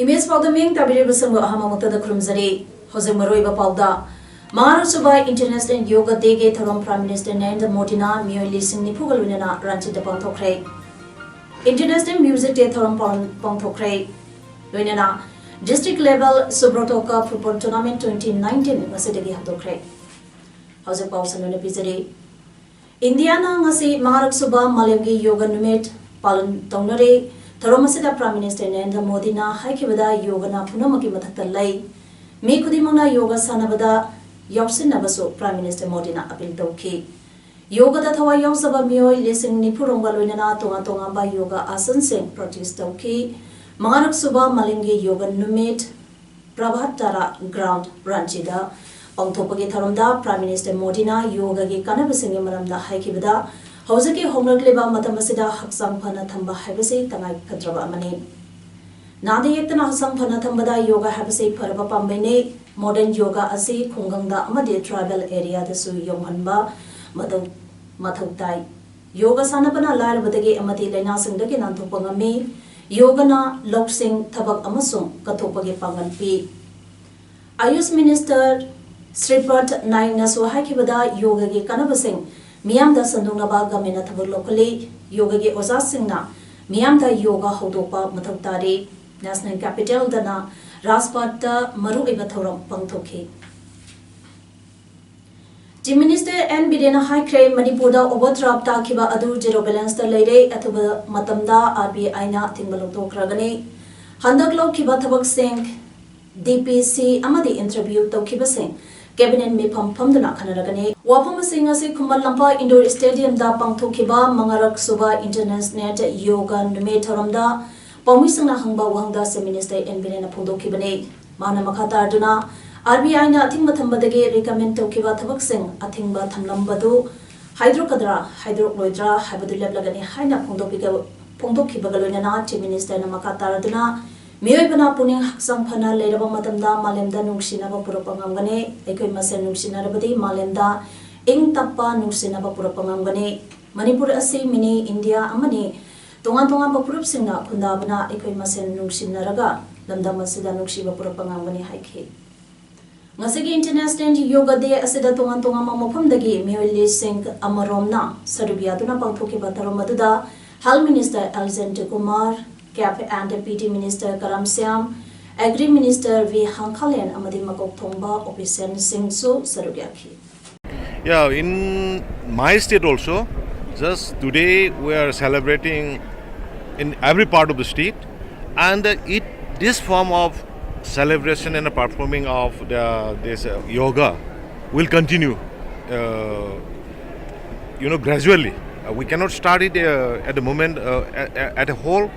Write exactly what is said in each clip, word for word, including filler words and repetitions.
Image ꯄꯥꯎꯗꯝ ꯌꯦꯡ ꯇꯥꯕꯤꯔꯤꯕꯁꯤꯡꯕꯨ ꯑꯍꯥꯟꯕꯃꯛꯇꯗ ꯈꯨꯔꯨꯝꯖꯔꯤ꯫ ꯍꯧꯖꯤꯛ ꯃꯔꯨꯑꯣꯏꯕ ꯄꯥꯎꯗ, ꯃꯉꯥꯔꯛꯁꯨꯕ International Yoga Day ꯒꯤ ꯊꯧꯔꯝ Prime Minister ꯅꯔꯦꯟꯗ꯭ꯔ ꯃꯣꯗꯤꯅ ꯃꯤꯑꯣꯏ ꯂꯤꯁꯤꯡ ꯅꯤꯐꯨꯒ ꯂꯣꯏꯅꯅ ꯔꯥꯟꯆꯤꯗ ꯄꯥꯡꯊꯣꯛꯈ꯭ꯔꯦ꯫ International Music Day ꯊꯧꯔꯝ ꯄꯥꯡ-, ꯄꯥꯡꯊꯣꯛꯈ꯭ꯔꯦ꯫ ꯂꯣꯏꯅꯅ District Level Subroto Cup Football Tournament twenty nineteen ꯉꯁꯤꯗꯒꯤ ꯍꯧꯗꯣꯛꯈ꯭ꯔꯦ꯫ ꯍꯧꯖꯤꯛ ꯄꯥꯎ ꯁꯟꯗꯣꯛꯅ ꯄꯤꯖꯔꯤ꯫ ꯏꯟꯗꯤꯌꯥꯅ ꯉꯁꯤ ꯃꯉꯥꯔꯛꯁꯨꯕ ꯃꯥꯂꯦꯝꯒꯤ ꯌꯣꯒ ꯅꯨꯃꯤꯠ ꯄꯥꯂꯟ ꯇꯧꯅꯔꯦ꯫ ꯊꯧꯔꯝ ꯑꯁꯤꯗ Prime Minister ꯅꯔꯦꯟꯗ꯭ꯔ ꯃꯣꯗꯤꯅ ꯍꯥꯏꯈꯤꯕꯗ ꯌꯣꯒꯅ ꯄꯨꯝꯅꯃꯛꯀꯤ ꯃꯊꯛꯇ ꯂꯩ꯫ ꯃꯤ ꯈꯨꯗꯤꯡꯃꯛꯅ ꯌꯣꯒ ꯁꯥꯟꯅꯕꯗ ꯌꯥꯎꯁꯤꯟꯅꯕꯁꯨ Prime Minister ꯃꯣꯗꯤꯅ ꯑꯄꯤꯜ ꯇꯧꯈꯤ꯫ ꯌꯣꯒꯗ ꯊꯋꯥꯏ ꯌꯥꯎꯖꯕ ꯃꯤꯑꯣꯏ ꯂꯤꯁꯤꯡ ꯅꯤꯐꯨ ꯔꯣꯝꯒ ꯂꯣꯏꯅꯅ ꯇꯣꯉꯥꯟ ꯇꯣꯉꯥꯟꯕ ꯌꯣꯒ ꯑꯥꯁꯟꯁꯤꯡ practice ꯇꯧꯈꯤ꯫ ꯃꯉꯥꯔꯛꯁꯨꯕ ꯃꯥꯂꯦꯝꯒꯤ ꯌꯣꯒ ꯅꯨꯃꯤꯠ ꯄ꯭ꯔꯚꯥꯠ ꯇꯥꯔꯥ ꯒ꯭ꯔꯥꯎꯟ ꯔꯥꯟꯆꯤꯗ ꯄꯥꯡꯊꯣꯛꯄꯒꯤ ꯊꯧꯔꯝꯗ Prime Minister ꯃꯣꯗꯤꯅ ꯌꯣꯒꯒꯤ ꯀꯥꯟꯅꯕꯁꯤꯡꯒꯤ ꯃꯔꯝꯗ ꯍꯥꯏꯈꯤꯕꯗ, ꯍꯧꯖꯤꯛꯀꯤ ꯍꯣꯡꯂꯛꯂꯤꯕ ꯃꯇꯝ ꯑꯁꯤꯗ ꯍꯛꯆꯥꯡ ꯐꯅ ꯊꯝꯕ ꯍꯥꯏꯕꯁꯤ ꯇꯉꯥꯏ ꯐꯗ꯭ꯔꯕ ꯑꯃꯅꯤ꯫ ꯅꯥꯗ ꯌꯦꯛꯇꯅ ꯍꯛꯆꯥꯡ ꯐꯅ ꯊꯝꯕꯗ ꯌꯣꯒ ꯍꯥꯏꯕꯁꯤ ꯐꯔꯕ ꯄꯥꯝꯕꯩꯅꯤ꯫ Modern yoga ꯑꯁꯤ ꯈꯨꯡꯒꯪꯗ ꯑꯃꯗꯤ tribal area ꯗꯁꯨ ꯌꯧꯍꯟꯕ ꯃꯊꯧ, ꯃꯊꯧ ꯇꯥꯏ꯫ ꯌꯣꯒ ꯁꯥꯟꯅꯕꯅ ꯂꯥꯏꯔꯕꯗꯒꯤ ꯑꯃꯗꯤ ꯂꯥꯏꯅꯥꯁꯤꯡꯗꯒꯤ ꯅꯥꯟꯊꯣꯛꯄ ꯉꯝꯃꯤ꯫ ꯌꯣꯒꯅ ꯂꯧꯁꯤꯡ, ꯊꯕꯛ ꯑꯃꯁꯨꯡ ꯀꯠꯊꯣꯛꯄꯒꯤ ꯄꯥꯡꯒꯜ ꯄꯤ꯫ ꯑꯌꯨꯁ Minister ꯁ꯭ꯔꯤꯄꯗ ꯅꯥꯏꯛꯅꯁꯨ ꯍꯥꯏꯈꯤꯕꯗ, ꯌꯣꯒꯒꯤ ꯀꯥꯟꯅꯕꯁꯤꯡ ꯃꯤꯌꯥꯝꯗ ꯁꯟꯗꯣꯛꯅꯕ government ꯅ ꯊꯕꯛ ꯂꯧꯈꯠꯂꯤ꯫ ꯌꯣꯒꯒꯤ ꯑꯣꯖꯥꯁꯤꯡꯅ ꯃꯤꯌꯥꯝꯗ ꯌꯣꯒ ꯍꯧꯗꯣꯛꯄ ꯃꯊꯧ ꯇꯥꯔꯤ꯫ National Capital ꯗꯅ ꯔꯥꯖꯄꯥꯠꯇ ꯃꯔꯨꯑꯣꯏꯕ ꯊꯧꯔꯝ ꯄꯥꯡꯊꯣꯛꯈꯤ꯫ Chief Minister ꯑꯦꯟ ꯕꯤꯔꯦꯟꯅ ꯍꯥꯏꯈ꯭ꯔꯦ, ꯃꯅꯤꯄꯨꯔꯗ overdraft ꯇꯥꯈꯤꯕ ꯑꯗꯨ zero balance ꯇ ꯂꯩꯔꯦ, ꯑꯊꯨꯕ ꯃꯇꯝꯗ RBI ꯅ ꯑꯊꯤꯡꯕ ꯂꯧꯊꯣꯛꯈ꯭ꯔꯒꯅꯤ꯫ ꯍꯟꯗꯛ ꯂꯧꯈꯤꯕ ꯊꯕꯛꯁꯤꯡ, DPC ꯑꯃꯗꯤ interview ꯇꯧꯈꯤꯕꯁꯤꯡ cabinet ꯃꯤꯐꯝ ꯐꯝꯗꯨꯅ ꯈꯟꯅꯔꯒꯅꯤ꯫ ꯋꯥꯐꯝ ꯑꯁꯤ ꯉꯁꯤ ꯈꯨꯃꯟ ꯂꯝꯄꯥꯛ indoor stadium ꯗ ꯄꯥꯡꯊꯣꯛꯈꯤꯕ ꯃꯉꯥꯔꯛ ꯁꯨꯕ International Yoga ꯅꯨꯃꯤꯠ ꯊꯧꯔꯝꯗ ꯄꯥꯎꯃꯤꯁꯤꯡꯅ ꯍꯪꯕ ꯋꯥꯍꯪꯗ Chief Minister N Biren ꯅ ꯐꯣꯡꯗꯣꯛꯈꯤꯕꯅꯤ꯫ ꯃꯥꯅ ꯃꯈꯥ ꯇꯥꯗꯨꯅ, R B I ꯅ ꯑꯊꯤꯡꯕ ꯊꯝꯕꯗꯒꯤ recommend ꯇꯧꯈꯤꯕ ꯊꯕꯛꯁꯤꯡ ꯑꯊꯤꯡꯕ ꯊꯝꯂꯝꯕꯗꯨ ꯍꯥꯏꯗꯣꯔꯛꯀꯗ꯭ꯔꯥ ꯍꯥꯏꯗꯣꯔꯛꯂꯣꯏꯗ꯭ꯔꯥ ꯍꯥꯏꯕꯗꯨ ꯂꯦꯞꯂꯒꯅꯤ ꯍꯥꯏꯅ ꯐꯣꯡꯗꯣꯛꯄꯤꯒ-, ꯐꯣꯡꯗꯣꯛꯈꯤꯕꯒ ꯂꯣꯏꯅꯅ Chief Minister ꯅ ꯃꯈꯥ ꯇꯥꯔꯗꯨꯅ, ꯃꯤꯑꯣꯏꯕꯅ ꯄꯨꯛꯅꯤꯡ ꯍꯛꯆꯥꯡ ꯐꯅ ꯂꯩꯔꯕ ꯃꯇꯝꯗ ꯃꯥꯂꯦꯝꯗ ꯅꯨꯡꯁꯤꯅꯕ ꯄꯨꯔꯛꯄ ꯉꯝꯒꯅꯤ꯫ ꯑꯩꯈꯣꯏ ꯃꯁꯦꯟ ꯅꯨꯡꯁꯤꯅꯔꯕꯗꯤ ꯃꯥꯂꯦꯝꯗ ꯏꯪ ꯇꯞꯄ ꯅꯨꯡꯁꯤꯅꯕ ꯄꯨꯔꯛꯄ ꯉꯝꯒꯅꯤ꯫ ꯃꯅꯤꯄꯨꯔ ꯑꯁꯤ mini India ꯑꯃꯅꯤ꯫ ꯇꯣꯉꯥꯟ ꯇꯣꯉꯥꯟꯕ ꯐꯨꯔꯨꯞꯁꯤꯡꯅ ꯈꯨꯟꯗꯥꯕꯅ ꯑꯩꯈꯣꯏ ꯃꯁꯦꯟ ꯅꯨꯡꯁꯤꯅꯔꯒ ꯂꯝꯗꯝ ꯑꯁꯤꯗ ꯅꯨꯡꯁꯤꯕ ꯄꯨꯔꯛꯄ ꯉꯝꯒꯅꯤ ꯍꯥꯏꯈꯤ꯫ ꯉꯁꯤꯒꯤ International Yoga Day ꯑꯁꯤꯗ ꯇꯣꯉꯥꯟ ꯇꯣꯉꯥꯟꯕ ꯃꯐꯝꯗꯒꯤ ꯃꯤꯑꯣꯏ ꯂꯤꯁꯤꯡ ꯑꯃꯔꯣꯝꯅ ꯁꯔꯨꯛ ꯌꯥꯗꯨꯅ ꯄꯥꯡꯊꯣꯛꯈꯤꯕ ꯊꯧꯔꯝ ꯑꯗꯨꯗ Health Minister L Jayantakumar, Cafe and P T Minister Karamshyam, Agri Minister V Hangkhalen ꯑꯃꯗꯤ ꯃꯀꯣꯛ ꯊꯣꯡꯕ officialꯁꯤꯡꯁꯨ ꯁꯔꯨꯛ ꯌꯥꯈꯤ꯫ Yeah, in my state also, just today we are celebrating in every part of the state, and it this form of celebration and performing of the, this uh, yoga will continue, uh, you know, gradually. Uh, we cannot start it uh, at the moment uh, at, at a whole,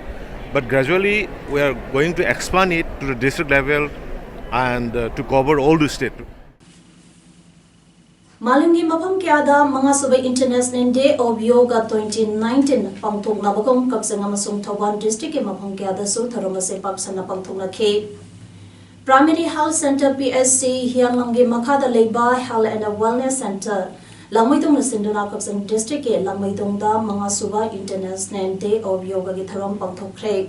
but gradually we are going to expand it to the district level and uh, to cover all the state. ꯃꯥꯂꯦꯝꯒꯤ ꯃꯐꯝ ꯀꯌꯥꯗ ꯃꯉꯥꯁꯨꯕ International Day of Yoga twenty nineteen ꯄꯥꯡꯊꯣꯛꯅꯕꯒꯨꯝ, ꯀꯛꯆꯤꯡ ꯑꯃꯁꯨꯡ ꯊꯧꯕꯥꯜ districtꯀꯤ ꯃꯐꯝ ꯀꯌꯥꯗꯁꯨ ꯊꯧꯔꯝ ꯑꯁꯤ ꯄꯥꯛ ꯁꯟꯅ ꯄꯥꯡꯊꯣꯛꯅꯈꯤ꯫ Primary Health Centre, P H C, ꯍꯤꯌꯥꯡꯂꯝꯒꯤ ꯃꯈꯥꯗ ꯂꯩꯕ Health and Wellness Centre ꯂꯥꯡꯃꯩꯗꯣꯡꯅ ꯁꯤꯟꯗꯨꯅ ꯀꯛꯆꯤꯡ districtꯀꯤ ꯂꯥꯡꯃꯩꯗꯣꯡꯗ ꯃꯉꯥꯁꯨꯕ International Day of Yogaꯒꯤ ꯊꯧꯔꯝ ꯄꯥꯡꯊꯣꯛꯈ꯭ꯔꯦ꯫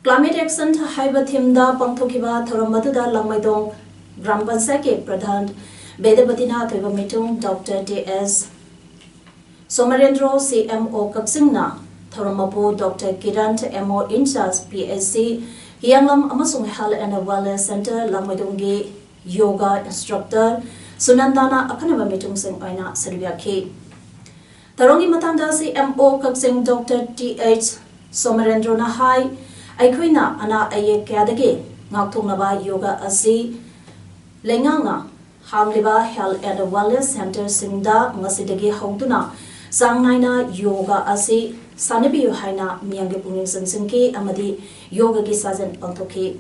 Climate Action ꯍꯥꯏꯕ themeꯗ ꯄꯥꯡꯊꯣꯛꯈꯤꯕ ꯊꯧꯔꯝ ꯑꯗꯨꯗ ꯂꯥꯡꯃꯩꯗꯣꯡ ꯒ꯭ꯔꯥꯝ ꯄꯟꯆꯥꯌꯠꯀꯤ ꯄ꯭ꯔꯙꯥꯟ ꯕꯦꯗꯕꯇꯤꯅ ꯑꯊꯣꯏꯕ ꯃꯤꯇꯨꯡ, Doctor T S ꯁꯣꯃꯔꯦꯟꯗ꯭ꯔꯣ, C M O ꯀꯛꯆꯤꯡꯅ ꯊꯧꯔꯝ ꯃꯄꯨ, Doctor Kiran, M O in charge, P H C ꯍꯤꯌꯥꯡꯂꯝ ꯑꯃꯁꯨꯡ Health and Wellness Centre ꯂꯥꯡꯃꯩꯗꯣꯡꯒꯤ yoga instructor ꯁꯨꯅꯟꯗꯥꯅ ꯑꯈꯟꯅꯕ ꯃꯤꯇꯨꯡꯁꯤꯡ ꯑꯣꯏꯅ ꯁꯔꯨꯛ ꯌꯥꯈꯤ꯫ ꯊꯧꯔꯝꯒꯤ ꯃꯇꯥꯡꯗ C M O ꯀꯛꯆꯤꯡ Doctor T H ꯁꯣꯃꯔꯦꯟꯗ꯭ꯔꯣꯅ ꯍꯥꯏ, ꯑꯩꯈꯣꯏꯅ ꯑꯅꯥ ꯑꯌꯦꯛ ꯀꯌꯥꯗꯒꯤ ꯉꯥꯛꯊꯣꯛꯅꯕ yoga ꯑꯁꯤ ꯂꯩꯉꯥꯛꯅ ꯍꯥꯡꯂꯤꯕ Health and Wellness Centreꯁꯤꯡꯗ ꯉꯁꯤꯗꯒꯤ ꯍꯧꯗꯨꯅ ꯆꯥꯡ ꯅꯥꯏꯅ yoga ꯑꯁꯤ ꯁꯥꯟꯅꯕꯤꯌꯨ ꯍꯥꯏꯅ ꯃꯤꯌꯥꯝꯒꯤ ꯄꯨꯛꯅꯤꯡ ꯆꯤꯡꯁꯤꯟꯈꯤ ꯑꯃꯗꯤ ꯌꯣꯒꯒꯤ ꯁꯥꯖꯦꯜ ꯄꯥꯡꯊꯣꯛꯈꯤ꯫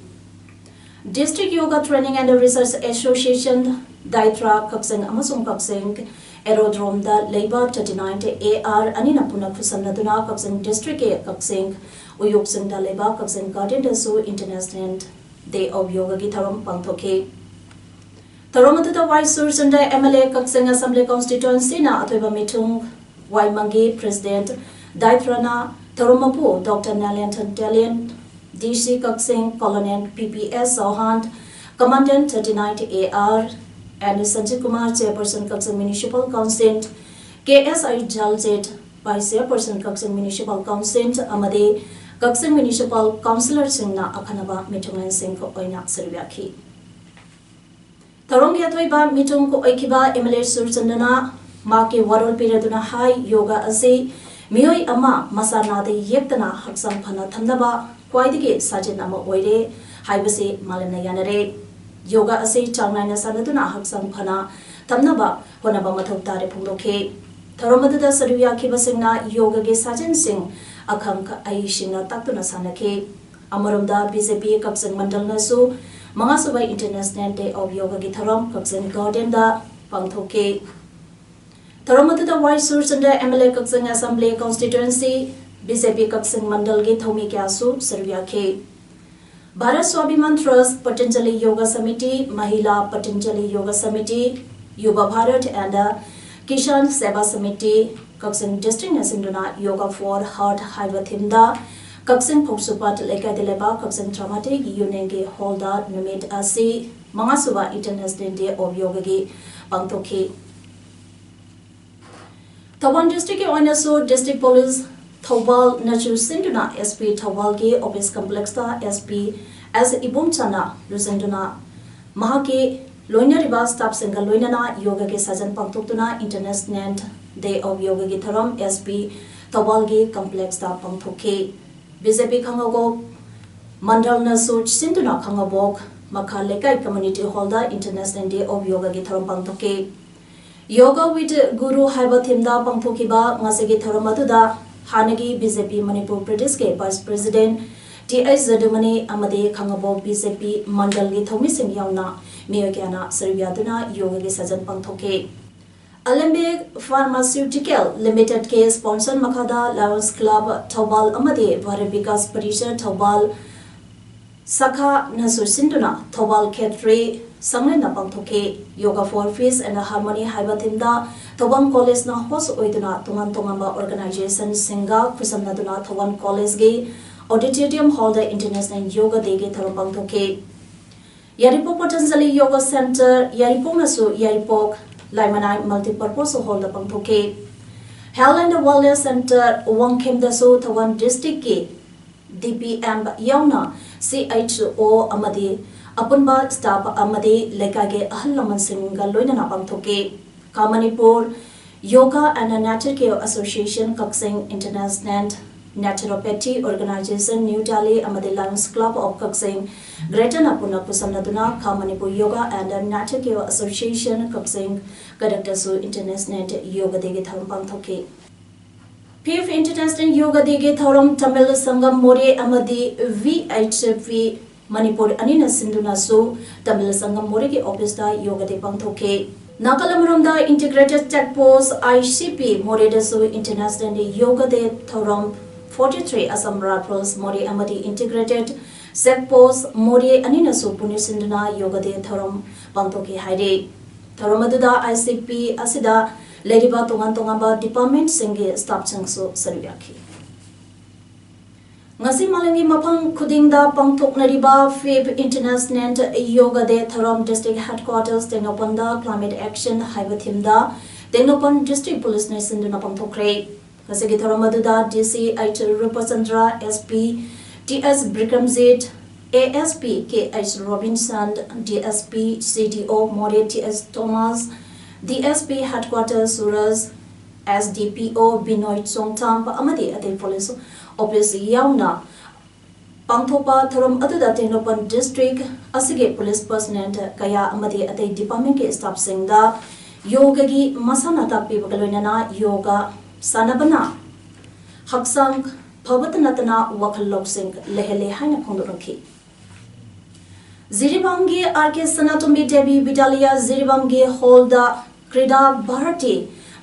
District Yoga Training and Research Association, ꯗꯥꯏꯇ꯭ꯔꯥ ꯀꯛꯆꯤꯡ ꯑꯃꯁꯨꯡ ꯀꯛꯆꯤꯡ ꯑꯦꯔꯣꯗ꯭ꯔꯣꯝꯗ ꯂꯩꯕ thirty nine A R ꯑꯅꯤꯅ ꯄꯨꯟꯅ ꯈꯨꯠꯁꯝꯅꯗꯨꯅ ꯀꯛꯆꯤꯡ district ꯀꯤ ꯀꯛꯆꯤꯡ ꯎꯌꯣꯛ ꯆꯤꯡꯗ ꯂꯩꯕ ꯀꯛꯆꯤꯡ garden ꯗꯁꯨ International Day of Yoga ꯒꯤ ꯊꯧꯔꯝ ꯄꯥꯡꯊꯣꯛꯈꯤ꯫ ꯊꯧꯔꯝ ꯑꯗꯨꯗ ꯋꯥꯏ Surchandra M L A Kakching Assembly Constituency ꯅ ꯑꯊꯣꯏꯕ ꯃꯤꯊꯨꯡ ꯋꯥꯏꯃꯪꯒꯤ President ꯗꯥꯏꯇ꯭ꯔꯥꯅ ꯊꯧꯔꯝ ꯃꯄꯨ Doctor Nalenthan Telen, D C Kakching Colonel P P S Chauhan, Commandant thirty nine A R, and Sanjit Kumar, Chairperson Kakching Municipal Council, K S I Jaljit, Vice Chairperson Kakching Municipal Council, ꯑꯃꯗꯤ ꯀꯛꯆꯤꯡ Municipal Councillor ꯁꯤꯡꯅ ꯑꯈꯟꯅꯕ ꯃꯤꯊꯨꯡꯂꯦꯟꯁꯤꯡ ꯑꯣꯏꯅ ꯁꯔꯨꯛ ꯌꯥꯈꯤ꯫ ꯊꯧꯔꯝꯒꯤ ꯑꯊꯣꯏꯕ ꯃꯤꯊꯨꯡ ꯑꯣꯏꯈꯤꯕ M L A ꯁꯨꯔꯆꯟꯗ꯭ꯔꯅ ꯃꯍꯥꯛꯀꯤ ꯋꯥꯔꯣꯜ ꯄꯤꯔꯗꯨꯅ ꯍꯥꯏ, ꯌꯣꯒꯥ ꯑꯁꯤ ꯃꯤꯑꯣꯏ ꯑꯃ ꯃꯁꯥ ꯅꯥꯗ ꯌꯦꯛꯇꯅ ꯍꯛꯆꯥꯡ ꯐꯅ ꯊꯝꯅꯕ ꯈ꯭ꯋꯥꯏꯗꯒꯤ ꯁꯥꯖꯦꯜ ꯑꯃ ꯑꯣꯏꯔꯦ ꯍꯥꯏꯕꯁꯤ ꯃꯥꯂꯦꯝꯅ ꯌꯥꯅꯔꯦ꯫ ꯌꯣꯒꯥ ꯑꯁꯤ ꯆꯥꯡ ꯅꯥꯏꯅ ꯁꯥꯟꯅꯗꯨꯅ ꯍꯛꯆꯥꯡ ꯐꯅ ꯊꯝꯅꯕ ꯍꯣꯠꯅꯕ ꯃꯊꯧ ꯇꯥꯔꯦ ꯐꯣꯡꯗꯣꯛꯈꯤ꯫ ꯊꯧꯔꯝ ꯑꯗꯨꯗ ꯁꯔꯨꯛ ꯌꯥꯈꯤꯕꯁꯤꯡꯅ ꯌꯣꯒꯥꯒꯤ ꯁꯥꯖꯦꯜꯁꯤꯡ ꯑꯈꯪ ꯑꯍꯩꯁꯤꯡꯅ ꯇꯥꯛꯇꯨꯅ ꯁꯥꯟꯅꯈꯤ꯫ ꯑꯃꯔꯣꯝꯗ, B J P Kakching ꯃꯟꯗꯜꯅꯁꯨ ꯃꯉꯥꯁꯨꯕ International Day of Yoga ꯒꯤ ꯊꯧꯔꯝ ꯀꯛꯆꯤꯡ garden ꯗ ꯄꯥꯡꯊꯣꯛꯈꯤ꯫ ꯊꯧꯔꯝ ꯑꯗꯨꯗ ꯋꯥꯏ Surchandra M L A Kakching Assembly Constituency, B J P ꯀꯛꯆꯤꯡ ꯃꯟꯗꯜꯒꯤ ꯊꯧꯃꯤ ꯀꯌꯥꯁꯨ ꯁꯔꯨꯛ ꯌꯥꯈꯤ꯫ Bharat Swabhiman Trust, Patanjali Yoga Samiti, Mahila Patanjali Yoga Samiti, Yuva Bharat and Kishan Seva Samiti, Kakching district ꯅ ꯁꯤꯟꯗꯨꯅ Yoga for Heart ꯍꯥꯏꯕ theme ꯗ ꯀꯛꯆꯤꯡ ꯐꯧꯁꯨꯄꯥꯠ ꯂꯩꯀꯥꯏꯗ ꯂꯩꯕ ꯀꯛꯆꯤꯡ ꯇꯔꯥꯃꯥꯊꯣꯏꯒꯤ union ꯒꯤ hall ꯗ ꯅꯨꯃꯤꯠ ꯑꯁꯤ ꯃꯉꯥꯁꯨꯕ International Day of Yoga ꯒꯤ ꯄꯥꯡꯊꯣꯛꯈꯤ꯫ ꯊꯧꯕꯥꯜ district ꯀꯤ ꯑꯣꯏꯅꯁꯨ District Police ꯊꯧꯕꯥꯜ ꯅꯁꯨ ꯁꯤꯟꯗꯨꯅ S P ꯊꯧꯕꯥꯜꯒꯤ office complex ꯇ S P S ꯏꯕꯣꯝꯆꯥꯅ ꯂꯨꯆꯤꯡꯗꯨꯅ ꯃꯍꯥꯛꯀꯤ ꯂꯣꯏꯅꯔꯤꯕ staff ꯁꯤꯡꯒ ꯂꯣꯏꯅꯅ ꯌꯣꯒꯥꯒꯤ ꯁꯥꯖꯦꯜ ꯄꯥꯡꯊꯣꯛꯇꯨꯅ International Day of Yoga ꯒꯤ ꯊꯧꯔꯝ S P ꯊꯧꯕꯥꯜꯒꯤ complex ꯇ ꯄꯥꯡꯊꯣꯛꯈꯤ꯫ B J P ꯈꯥꯉꯕꯣꯛ ꯃꯟꯗꯜꯅꯁꯨ ꯁꯤꯟꯗꯨꯅ ꯈꯥꯉꯕꯣꯛ ꯃꯈꯥ ꯂꯩꯀꯥꯏ community hall the International Day of Yoga ꯒꯤ ꯊꯧꯔꯝ ꯄꯥꯡꯊꯣꯛꯈꯤ꯫ Yoga with Guru ꯍꯥꯏꯕ theme ꯗ ꯄꯥꯡꯊꯣꯛꯈꯤꯕ ꯉꯁꯤꯒꯤ ꯊꯧꯔꯝ ꯑꯗꯨꯗ ꯍꯥꯟꯅꯒꯤ ꯕꯤ ꯖꯦ ꯄꯤ ꯃꯅꯤꯄꯨꯔ ꯄ꯭ꯔꯗꯦꯁꯀꯤ ꯚꯥꯏꯁ ꯄ꯭ꯔꯦꯁꯤꯗꯦꯟꯠ ꯇꯤ ꯑꯩꯆ ꯖꯗꯨꯃꯅꯤ ꯑꯃꯗꯤ ꯈꯥꯉꯕꯣꯛ ꯕꯤ ꯖꯦ ꯄꯤ ꯃꯟꯗꯜꯒꯤ ꯊꯧꯃꯤꯁꯤꯡ ꯌꯥꯎꯅ ꯃꯤꯑꯣꯏ ꯀꯌꯥꯅ ꯁꯔꯨꯛ ꯌꯥꯗꯨꯅ ꯌꯣꯒꯒꯤ ꯁꯥꯖꯦꯜ ꯄꯥꯡꯊꯣꯛꯈꯤ꯫ ꯑꯂꯦꯝꯕꯤꯛ ꯐꯥꯔꯃꯥꯁꯤꯌꯨꯇꯤꯀꯦꯜ ꯂꯤꯃꯤꯇꯦꯗꯀꯤ ꯁ꯭ꯄꯣꯟꯁꯔ ꯃꯈꯥꯗ ꯂꯥꯌꯟꯁ ꯀ꯭ꯂꯕ ꯊꯧꯕꯥꯜ ꯑꯃꯗꯤ ꯚꯥꯔꯠ ꯕꯤꯀꯥꯁ ꯄꯔꯤꯁꯗ ꯊꯧꯕꯥꯜ ꯁꯥꯈꯥꯅꯁꯨ ꯁꯤꯟꯗꯨꯅ ꯊꯧꯕꯥꯜ ꯈꯦꯇ꯭ꯔꯤ ꯁꯪꯂꯦꯟꯗ ꯄꯥꯡꯊꯣꯛꯈꯤ꯫ Yoga for Peace and Harmony ꯍꯥꯏꯕ ꯊꯤꯝꯗ ꯊꯧꯕꯥꯜ ꯀꯣꯂꯦꯖꯅ ꯍꯣꯁ ꯑꯣꯏꯗꯨꯅ ꯇꯣꯉꯥꯟ ꯇꯣꯉꯥꯟꯕ ꯑꯣꯔꯒꯅꯥꯏꯖꯦꯁꯟꯁꯤꯡꯒ ꯈꯨꯠꯁꯝꯅꯗꯨꯅ ꯊꯧꯕꯥꯜ ꯀꯣꯂꯦꯖꯀꯤ ꯑꯣꯗꯤꯇꯣꯔꯤꯌꯝ ꯍꯣꯜꯗ ꯏꯟꯇꯔꯅꯦꯁꯅꯦꯜ ꯌꯣꯒꯥ ꯗꯦꯒꯤ ꯊꯧꯔꯝ ꯄꯥꯡꯊꯣꯛꯈꯤ꯫ ꯌꯥꯏꯔꯤꯄꯣꯛ ꯄꯇꯟꯖꯂꯤ ꯌꯣꯒꯥ ꯁꯦꯟꯇꯔ, ꯌꯥꯏꯔꯤꯄꯣꯛꯅꯁꯨ ꯌꯥꯏꯔꯤꯄꯣꯛ ꯂꯥꯏꯃꯅꯥꯏ ꯃꯜꯇꯤꯄꯔꯄꯣꯁ ꯍꯣꯜꯗ ꯄꯥꯡꯊꯣꯛꯈꯤ꯫ Health and Wellness Center ꯋꯥꯡꯈꯦꯝꯗꯁꯨ Thoubal ꯗꯤꯁꯇ꯭ꯔꯤꯛꯀꯤ ꯗꯤ ꯄꯤ ꯑꯦꯝ ꯌꯥꯎꯅ ꯁꯤ ꯑꯩꯆ ꯑꯣ ꯑꯃꯗꯤ ꯑꯄꯨꯟꯕ ꯁ꯭ꯇꯥꯐ ꯑꯃꯗꯤ ꯂꯩꯀꯥꯏꯒꯤ ꯑꯍꯜ ꯂꯃꯟꯁꯤꯡꯒ ꯂꯣꯏꯅꯅ ꯄꯥꯡꯊꯣꯛꯈꯤ꯫ ꯈꯥ Manipur Yoga and Nature Care Association Kakching, International Naturopathy Organization New Delhi ꯑꯃꯗꯤ Lions Club of ꯀꯛꯆꯤꯡ Greaterꯅ ꯄꯨꯟꯅ ꯈꯨꯠꯁꯝꯅꯗꯨꯅ ꯈꯥ Manipur Yoga and Nature Care Association Kakching ꯀꯗꯛꯇꯁꯨ ꯏꯟꯇꯔꯅꯦꯁꯅꯦꯜ ꯌꯣꯒꯥ ꯗꯦꯒꯤ ꯊꯧꯔꯝ ꯄꯥꯡꯊꯣꯛꯈꯤ꯫ Fifth International Yoga Dayꯒꯤ ꯊꯧꯔꯝ ꯇꯥꯃꯤꯜ ꯁꯪꯒꯝ ꯃꯣꯔꯦ ꯑꯃꯗꯤ ꯚꯤ ꯑꯩꯆ ꯄꯤ ꯃꯅꯤꯄꯨꯔ ꯑꯅꯤꯅ ꯁꯤꯟꯗꯨꯅꯁꯨ ꯇꯥꯃꯤꯜ ꯁꯪꯒꯝ ꯃꯣꯔꯦꯒꯤ ꯑꯣꯐꯤꯁꯇ ꯌꯣꯒꯥ ꯗꯦ ꯄꯥꯡꯊꯣꯛꯈꯤ꯫ Nagaland integrated check post, I C P, ꯃꯣꯔꯦꯗꯁꯨ international yoga ꯗꯦ ꯊꯧꯔꯝ forty three ꯑꯁꯥꯝ ꯔꯥꯏꯐꯜꯁ ꯃꯣꯔꯦ ꯑꯃꯗꯤ ꯏꯟꯇꯤꯒ꯭ꯔꯦꯇꯦꯗ ꯆꯦꯛ ꯄꯣꯁ ꯃꯣꯔꯦ ꯑꯅꯤꯅꯁꯨ ꯄꯨꯟꯅ ꯁꯤꯟꯗꯨꯅ ꯌꯣꯒꯥ ꯗꯦ ꯊꯧꯔꯝ ꯄꯥꯡꯊꯣꯛꯈꯤ ꯍꯥꯏꯔꯤ꯫ ꯊꯧꯔꯝ ꯑꯗꯨꯗ ꯑꯥꯏ ꯁꯤ ꯄꯤ ꯑꯁꯤꯗ ꯂꯩꯔꯤꯕ ꯇꯣꯉꯥꯟ ꯇꯣꯉꯥꯟꯕ ꯗꯤꯄꯥꯔꯠꯃꯦꯟꯠꯁꯤꯡꯒꯤ ꯁ꯭ꯇꯥꯐꯁꯤꯡꯁꯨ ꯁꯔꯨꯛ ꯌꯥꯈꯤ꯫ ꯉꯁꯤ ꯃꯥꯂꯦꯝꯒꯤ ꯃꯐꯝ ꯈꯨꯗꯤꯡꯗ ꯄꯥꯡꯊꯣꯛꯅꯔꯤꯕ Fifth International Yoga Day ꯊꯧꯔꯝ ꯗꯤꯁꯇ꯭ꯔꯤꯛ ꯍꯦꯗꯀ꯭ꯋꯥꯇꯔꯁ ꯇꯦꯡꯅꯧꯄꯜꯗ Climate Action ꯍꯥꯏꯕ ꯊꯤꯝꯗ ꯇꯦꯡꯅꯧꯄꯜ ꯗꯤꯁꯇ꯭ꯔꯤꯛ ꯄꯨꯂꯤꯁꯅ ꯁꯤꯟꯗꯨꯅ ꯄꯥꯡꯊꯣꯛꯈ꯭ꯔꯦ꯫ ꯉꯁꯤꯒꯤ ꯊꯧꯔꯝ ꯑꯗꯨꯗ D C H Rupchandra, S P T S Brikramjit, A S P K H Robinson, D S P C D O Moreh T S Thomas, D S P headquarter Suraj, S D P O Binoy ꯆꯣꯡꯊꯥꯝ ꯑꯃꯗꯤ ꯑꯇꯩ police office ꯌꯥꯎꯅ ꯄꯥꯡꯊꯣꯛꯄ ꯊꯧꯔꯝ ꯑꯗꯨꯗ Tengnoupal district ꯑꯁꯤꯒꯤ police personal ꯀꯌꯥ ꯑꯃꯗꯤ ꯑꯇꯩ ꯗꯤꯄꯥꯔꯠꯃꯦꯟꯠꯀꯤ ꯁ꯭ꯇꯥꯐꯁꯤꯡꯗ ꯌꯣꯒꯒꯤ ꯃꯁꯥꯟꯅ ꯇꯥꯛꯄꯤꯕꯒ ꯂꯣꯏꯅꯅ ꯌꯣꯒ ꯁꯥꯟꯅꯕꯅ ꯍꯛꯆꯥꯡ ꯐꯕꯇ ꯅꯠꯇꯅ ꯋꯥꯈꯜ ꯂꯧꯁꯤꯡ ꯂꯩꯍꯜꯂꯦ ꯍꯥꯏꯅ ꯐꯣꯡꯗꯣꯛꯂꯛꯈꯤ꯫ ꯖꯤꯔꯤꯕꯥꯝꯒꯤ ꯑꯥꯔ ꯀꯦ ꯁꯅꯥꯇꯣꯝꯕꯤ ꯗꯦꯕꯤ ꯕꯤꯗ꯭ꯌꯥꯂꯌ ꯖꯤꯔꯤꯕꯥꯝꯒꯤ ꯍꯣꯜꯗ ꯀ꯭ꯔꯤꯗꯥ ꯚꯥꯔꯇꯤ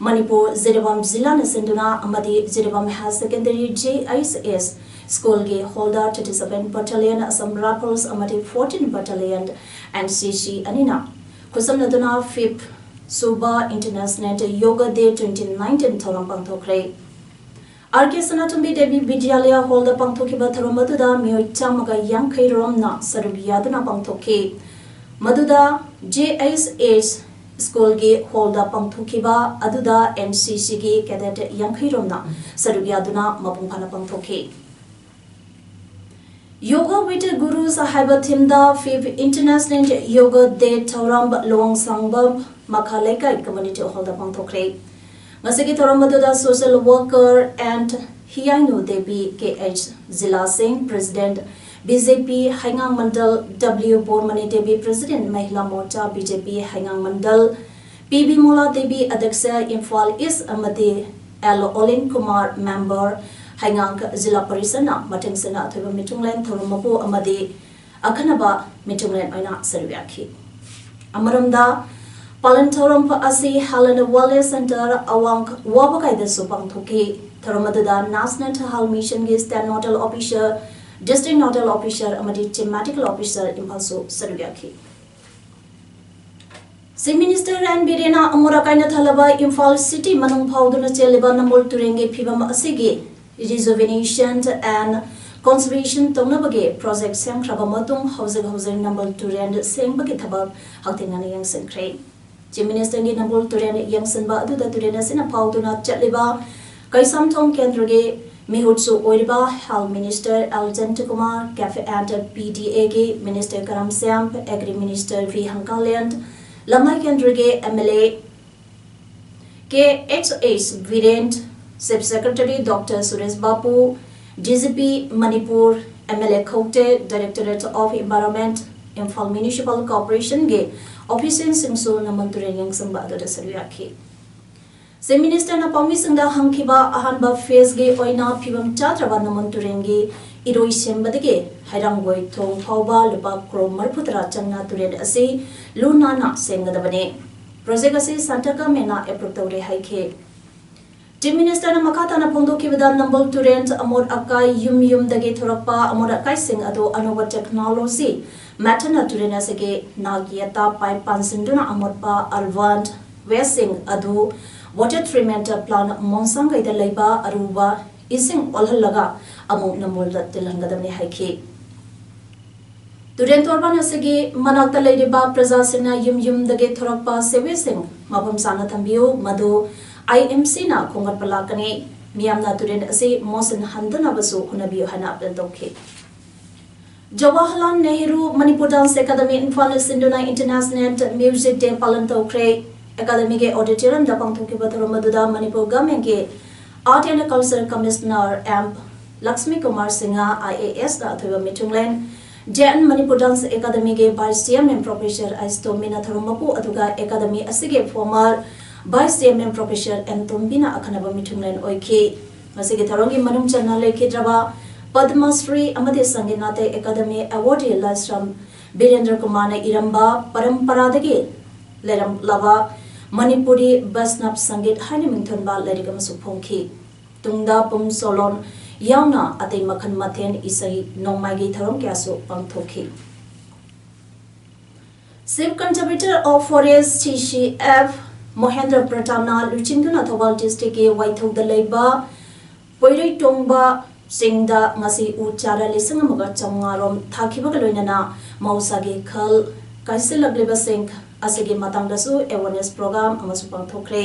ꯃꯅꯤꯄꯨꯔ ꯖꯤꯔꯤꯕꯥꯝ ꯖꯤꯂꯥꯅ ꯁꯤꯟꯗꯨꯅ ꯑꯃꯗꯤ Jiribam higher secondary J H S ꯁ꯭ꯀꯨꯜꯒꯤ ꯍꯣꯜꯗ thirty seven Battalion, Assam Rifles ꯑꯃꯗꯤ fourteen Battalion N C C ꯑꯅꯤꯅ ꯈꯨꯠꯁꯝꯅꯗꯨꯅ fifth ꯁꯨꯕ International Yoga Day twenty nineteen ꯊꯧꯔꯝ ꯄꯥꯡꯊꯣꯛꯈ꯭ꯔꯦ꯫ ꯑꯥꯔ ꯀꯦ ꯁꯅꯥꯇꯣꯝꯕꯤ ꯗꯦꯕꯤ ꯕꯤꯗ꯭ꯌꯥꯂꯌ ꯍꯣꯜꯗ ꯄꯥꯡꯊꯣꯛꯈꯤꯕ ꯊꯧꯔꯝ ꯑꯗꯨꯗ ꯃꯤꯑꯣꯏ ꯆꯥꯝꯃꯒ ꯌꯥꯡꯈꯩ ꯔꯣꯝꯅ ꯁꯔꯨꯛ ꯌꯥꯗꯨꯅ ꯄꯥꯡꯊꯣꯛꯈꯤ꯫ ꯃꯗꯨꯗ ꯖꯦ ꯑꯩꯆ ꯑꯦꯁ ꯁ꯭ꯀꯨꯜꯒꯤ ꯍꯣꯜꯗ ꯄꯥꯡꯊꯣꯛꯈꯤꯕ ꯑꯗꯨꯗ N C C ꯒꯤ cadet ꯌꯥꯡꯈꯩ ꯔꯣꯝꯅ ꯁꯔꯨꯛ ꯌꯥꯗꯨꯅ ꯃꯄꯨꯡ ꯐꯥꯅ ꯄꯥꯡꯊꯣꯛꯈꯤ꯫ Yoga with Gurus ꯍꯥꯏꯕ ꯊꯤꯝꯗ fifth International Yoga Day ꯊꯧꯔꯝ ꯂꯨꯋꯥꯡꯁꯥꯡꯕꯝ ꯃꯈꯥ ꯂꯩꯀꯥꯏ community hall ꯗ ꯄꯥꯡꯊꯣꯛꯈ꯭ꯔꯦ꯫ ꯉꯁꯤꯒꯤ ꯊꯧꯔꯝ ꯑꯗꯨꯗ social worker and ꯍꯤꯌꯥꯏꯅꯨ Devi, K H ꯖꯤꯂꯥ ꯁꯤꯡ, president B J P ꯍꯩꯉꯥꯡ ꯃꯟꯗꯜ, W ꯕꯣꯔꯃꯅꯤ Devi, president ꯃꯍꯤꯂꯥ ꯃꯣꯔꯆꯥ B J P ꯍꯩꯉꯥꯡ ꯃꯟꯗꯜ, P ꯕꯤꯃꯣꯂꯥ ꯗꯦꯕꯤ, ꯑꯗ꯭ꯌꯛꯁ ꯏꯝꯐꯥꯜ ꯏꯁ, ꯑꯃꯗꯤ L ꯑꯣꯂꯤꯟ ꯀꯨꯃꯥꯔ, member ꯍꯩꯉꯥꯡ ꯖꯤꯂꯥ ꯄꯔꯤꯁꯠꯅ ꯃꯊꯪꯁꯤꯠꯅ ꯑꯊꯣꯏꯕ ꯃꯤꯊꯨꯡꯂꯦꯟ ꯊꯧꯔꯝ ꯃꯄꯨ ꯑꯃꯗꯤ ꯑꯈꯟꯅꯕ ꯃꯤꯊꯨꯡꯂꯦꯟ ꯑꯣꯏꯅ ꯁꯔꯨꯛ ꯌꯥꯈꯤ꯫ ꯑꯃꯔꯣꯝꯗ ꯄꯥꯂꯟ ꯊꯧꯔꯝ ꯑꯁꯤ Health and Wellness Centre ꯑꯋꯥꯡ ꯋꯥꯕꯒꯥꯏꯗꯁꯨ ꯄꯥꯡꯊꯣꯛꯈꯤ꯫ ꯊꯧꯔꯝ ꯑꯗꯨꯗ National Health Mission ꯒꯤ State Nodal Officer, District Nodal Officer ꯑꯃꯗꯤ Chief Medical Officer ꯏꯝꯐꯥꯜꯁꯨ ꯁꯔꯨꯛ ꯌꯥꯈꯤ꯫ Chief Minister N Birena ꯑꯃꯣꯠ ꯑꯀꯥꯏꯅ ꯊꯜꯂꯕ ꯏꯝꯐꯥꯜ city ꯃꯅꯨꯡ ꯐꯥꯎꯗꯨꯅ ꯆꯦꯜꯂꯤꯕ ꯅꯝꯕꯨꯜ ꯇꯨꯔꯦꯜꯒꯤ ꯐꯤꯕꯝ ꯑꯁꯤꯒꯤ rejuvenation and conservation ꯇꯧꯅꯕꯒꯤ project ꯁꯦꯝꯈ꯭ꯔꯕ ꯃꯇꯨꯡ ꯍꯧꯖꯤꯛ ꯍꯧꯖꯤꯛ ꯅꯝꯕꯨꯜ ꯇꯨꯔꯦꯜ ꯁꯦꯡꯕꯒꯤ ꯊꯕꯛ ꯍꯛꯊꯦꯡꯅꯅ ꯌꯦꯡꯁꯤꯟꯈ꯭ꯔꯦ꯫ Chief Minister ꯒꯤ ꯅꯝꯕꯨꯜ ꯇꯨꯔꯦꯜ ꯌꯦꯡꯁꯤꯟꯕ ꯑꯗꯨꯗ ꯇꯨꯔꯦꯜ ꯑꯁꯤꯅ ꯐꯥꯎꯗꯨꯅ ꯆꯠꯂꯤꯕ ꯀꯩꯁꯥꯝꯊꯣꯡ ꯀꯦꯟꯗ꯭ꯔꯒꯤ ꯃꯤꯍꯨꯠꯁꯨ ꯑꯣꯏꯔꯤꯕ Health Minister L ꯖꯌꯟꯇꯀꯨꯃꯥꯔ, Cafe and P D A ꯒꯤ Minister ꯀꯔꯝꯁ꯭ꯌꯥꯝ, Agri Minister V ꯍꯪꯀꯥꯂꯦꯟ, ꯂꯝꯂꯥꯏ ꯀꯦꯟꯗ꯭ꯔꯒꯤ M L A K H H Biren, Chief Secretary Doctor Suresh Babu, D G P Manipur, M L A ꯈꯧꯇꯦ, Directorate of Environment, Imphal Municipal Corporation ꯒꯤ official ꯁꯤꯡꯁꯨ ꯅꯝꯕꯨꯜ ꯇꯨꯔꯦꯜ ꯌꯦꯡꯁꯤꯟꯕ ꯑꯗꯨꯗ ꯁꯔꯨꯛ ꯌꯥꯈꯤ꯫ Chief ꯃꯤꯅꯤꯁꯇꯔꯅ ꯄꯥꯎꯃꯤꯁꯤꯡꯗ ꯍꯪꯈꯤꯕ ꯑꯍꯥꯟꯕ ꯐꯦꯖꯒꯤ ꯑꯣꯏꯅ ꯐꯤꯕꯝ ꯆꯥꯗ꯭ꯔꯕ ꯅꯃꯣꯟ ꯇꯨꯔꯦꯜꯒꯤ ꯏꯔꯣꯏ ꯁꯦꯝꯕꯗꯒꯤ ꯍꯩꯔꯥꯡꯒꯣꯏ ꯊꯣꯡ ꯐꯥꯎꯕ ꯂꯨꯄꯥ ꯀ꯭ꯔꯣꯔ ꯃꯔꯤꯐꯨ ꯇꯔꯥ ꯆꯪꯅ ꯇꯨꯔꯦꯜ ꯑꯁꯤ ꯂꯨ ꯅꯥꯟꯅ ꯁꯦꯝꯒꯗꯕꯅꯤ꯫ ꯄ꯭ꯔꯣꯖꯦꯛ ꯑꯁꯤ ꯁꯦꯟꯇꯔ ꯒꯚꯔꯟꯃꯦꯟꯠꯅ ꯑꯦꯄ꯭ꯔꯨꯚ ꯇꯧꯔꯦ ꯍꯥꯏꯈꯤ꯫ ꯆꯤꯐ ꯃꯤꯅꯤꯁꯇꯔꯅ ꯃꯈꯥ ꯇꯥꯅ ꯐꯣꯡꯗꯣꯛꯈꯤꯕꯗ, ꯅꯝꯕꯣꯜ ꯇꯨꯔꯦꯜ ꯑꯃꯣꯠ ꯑꯀꯥꯏ ꯌꯨꯝ ꯌꯨꯝꯗꯒꯤ ꯊꯣꯔꯛꯄ ꯑꯃꯣꯠ ꯑꯀꯥꯏꯁꯤꯡ ꯑꯗꯨ ꯑꯅꯧꯕ ꯇꯦꯛꯅꯣꯂꯣꯖꯤ ꯃꯦꯊꯗꯅ ꯇꯨꯔꯦꯜ ꯑꯁꯤꯒꯤ ꯅꯥꯛ ꯌꯦꯠꯇ ꯄꯥꯏꯞ ꯄꯥꯟꯁꯤꯟꯗꯨꯅ ꯑꯃꯣꯠꯄ ꯑꯔꯕꯟ ꯋꯦꯁꯁꯤꯡ ꯑꯗꯨ ꯋꯥꯇꯔ ꯇ꯭ꯔꯤꯠꯃꯦꯟꯠ ꯄ꯭ꯂꯥꯟꯠ ꯃꯣꯟꯁꯥꯡꯒꯩꯗ ꯂꯩꯕ ꯑꯔꯨꯕ ꯏꯁꯤꯡ ꯑꯣꯜꯍꯜꯂꯒ ꯑꯃꯨꯛ ꯅꯝꯕꯣꯜꯗ ꯇꯤꯜꯍꯟꯒꯗꯕꯅꯤ ꯍꯥꯏꯈꯤ꯫ ꯇꯨꯔꯦꯜ ꯇꯣꯔꯕꯥꯟ ꯑꯁꯤꯒꯤ ꯃꯅꯥꯛꯇ ꯂꯩꯔꯤꯕ ꯄ꯭ꯔꯖꯥꯁꯤꯡꯅ ꯌꯨꯝ ꯌꯨꯝꯗꯒꯤ ꯊꯣꯔꯛꯄ ꯁꯤꯋꯦꯖꯁꯤꯡ ꯃꯐꯝ ꯆꯥꯅ ꯊꯝꯕꯤꯌꯨ, ꯃꯗꯨ ꯑꯥꯏ ꯑꯦꯝ ꯁꯤꯅ ꯈꯣꯝꯒꯠꯄ ꯂꯥꯛꯀꯅꯤ꯫ ꯃꯤꯌꯥꯝꯅ ꯇꯨꯔꯦꯜ ꯑꯁꯤ ꯃꯣꯠꯁꯤꯟꯍꯟꯗꯅꯕꯁꯨ ꯍꯣꯠꯅꯕꯤꯌꯨ ꯍꯥꯏꯅ ꯑꯥꯄꯤꯜ ꯇꯧꯈꯤ꯫ ꯖꯋꯥꯍꯔꯂꯥꯜ ꯅꯦꯍꯔꯨ ꯃꯅꯤꯄꯨꯔ ꯗꯥꯟꯁ ꯑꯦꯀꯥꯗꯃꯤ ꯏꯝꯐꯥꯜꯅ ꯁꯤꯟꯗꯨꯅ ꯏꯟꯇꯔꯅꯦꯁꯅꯦꯜ ꯃ꯭ꯌꯨꯖꯤꯛ ꯗꯦ ꯄꯥꯂꯟ ꯇꯧꯈ꯭ꯔꯦ꯫ ꯑꯦꯀꯥꯗꯃꯤꯒꯤ ꯑꯣꯗꯤꯇꯣꯔꯤꯌꯝꯗ ꯄꯥꯡꯊꯣꯛꯈꯤꯕ ꯊꯧꯔꯝ ꯑꯗꯨꯗ ꯃꯅꯤꯄꯨꯔ ꯒꯚꯔꯟꯃꯦꯟꯠꯀꯤ art and culture commissioner M Lakshmi Kumar Singh, I A ꯑꯦꯁꯅ ꯑꯊꯣꯏꯕ ꯃꯤꯊꯨꯡꯂꯦꯟ, ꯖꯦ ꯑꯦꯟ ꯃꯅꯤꯄꯨꯔ ꯗꯥꯟꯁ ꯑꯦꯀꯥꯗꯃꯤꯒꯤ ꯚꯥꯏꯁ ꯆꯤꯌꯥꯔꯃꯦꯟ ꯄ꯭ꯔꯣꯐꯦꯁꯔ ꯑꯩꯆ ꯇꯣꯝꯕꯤꯅ ꯊꯧꯔꯝ ꯃꯄꯨ, ꯑꯗꯨꯒ ꯑꯦꯀꯥꯗꯃꯤ ꯑꯁꯤꯒꯤ former vice chairman professor N ꯇꯣꯝꯕꯤꯅ ꯑꯈꯟꯅꯕ ꯃꯤꯊꯨꯡꯂꯦꯟ ꯑꯣꯏꯈꯤ꯫ ꯃꯁꯤꯒꯤ ꯊꯧꯔꯝꯒꯤ ꯃꯅꯨꯡ ꯆꯟꯅ ꯂꯩꯈꯤꯗ꯭ꯔꯕ ꯄꯗꯃ ꯁ꯭ꯔꯤ ꯑꯃꯗꯤ ꯁꯪꯒꯤꯠ ꯅꯥꯇꯩ ꯑꯦꯀꯥꯗꯃꯤ ꯑꯦꯋꯥꯔꯗꯤ ꯂꯥꯏꯁ꯭ꯔꯝ ꯕꯤꯔꯦꯟꯗ꯭ꯔ ꯀꯨꯃꯥꯔꯅ ꯏꯔꯝꯕ ꯄꯔꯝꯄꯔꯥꯗꯒꯤ ꯂꯩꯔꯝꯂꯕ ꯃꯅꯤꯄꯨꯔꯤ ꯕꯩꯁꯅꯕ ꯁꯪꯒꯤꯠ ꯍꯥꯏꯅ ꯃꯤꯡꯊꯣꯟꯕ ꯂꯥꯏꯔꯤꯛ ꯑꯃꯁꯨ ꯐꯣꯡꯈꯤ꯫ ꯇꯨꯡꯗ ꯄꯨꯝ ꯆꯣꯂꯣꯝ ꯌꯥꯎꯅ ꯑꯇꯩ ꯃꯈꯜ ꯃꯊꯦꯜ ꯏꯁꯩ ꯅꯣꯡꯃꯥꯏꯒꯤ ꯊꯧꯔꯝ ꯀꯌꯥꯁꯨ ꯄꯥꯡꯊꯣꯛꯈꯤ꯫ Chief Conservator of Forest, C C F, ꯃꯣꯍꯦꯟꯗ꯭ꯔ ꯄ꯭ꯔꯇꯥꯞꯅ ꯂꯨꯆꯤꯡꯗꯨꯅ ꯊꯧꯕꯥꯜ ꯗꯤꯁꯇ꯭ꯔꯤꯛꯀꯤ ꯋꯥꯏꯊꯧꯗ ꯂꯩꯕ ꯄꯣꯏꯔꯩꯇꯣꯡꯕ ꯆꯤꯡꯗ ꯉꯁꯤ ꯎ ꯆꯥꯔꯥ ꯂꯤꯁꯤꯡ ꯑꯃꯒ ꯆꯥꯃꯉꯥ ꯔꯣꯝ ꯊꯥꯈꯤꯕꯒ ꯂꯣꯏꯅꯅ ꯃꯍꯧꯁꯥꯒꯤ ꯈꯜ ꯀꯥꯏꯁꯤꯜꯂꯛꯂꯤꯕꯁꯤꯡ ꯑꯁꯤꯒꯤ ꯃꯇꯥꯡꯗꯁꯨ ꯑꯦꯋꯥꯔꯅꯦꯁ ꯄ꯭ꯔꯣꯒ꯭ꯔꯥꯝ ꯑꯃꯁꯨ ꯄꯥꯡꯊꯣꯛꯈ꯭ꯔꯦ꯫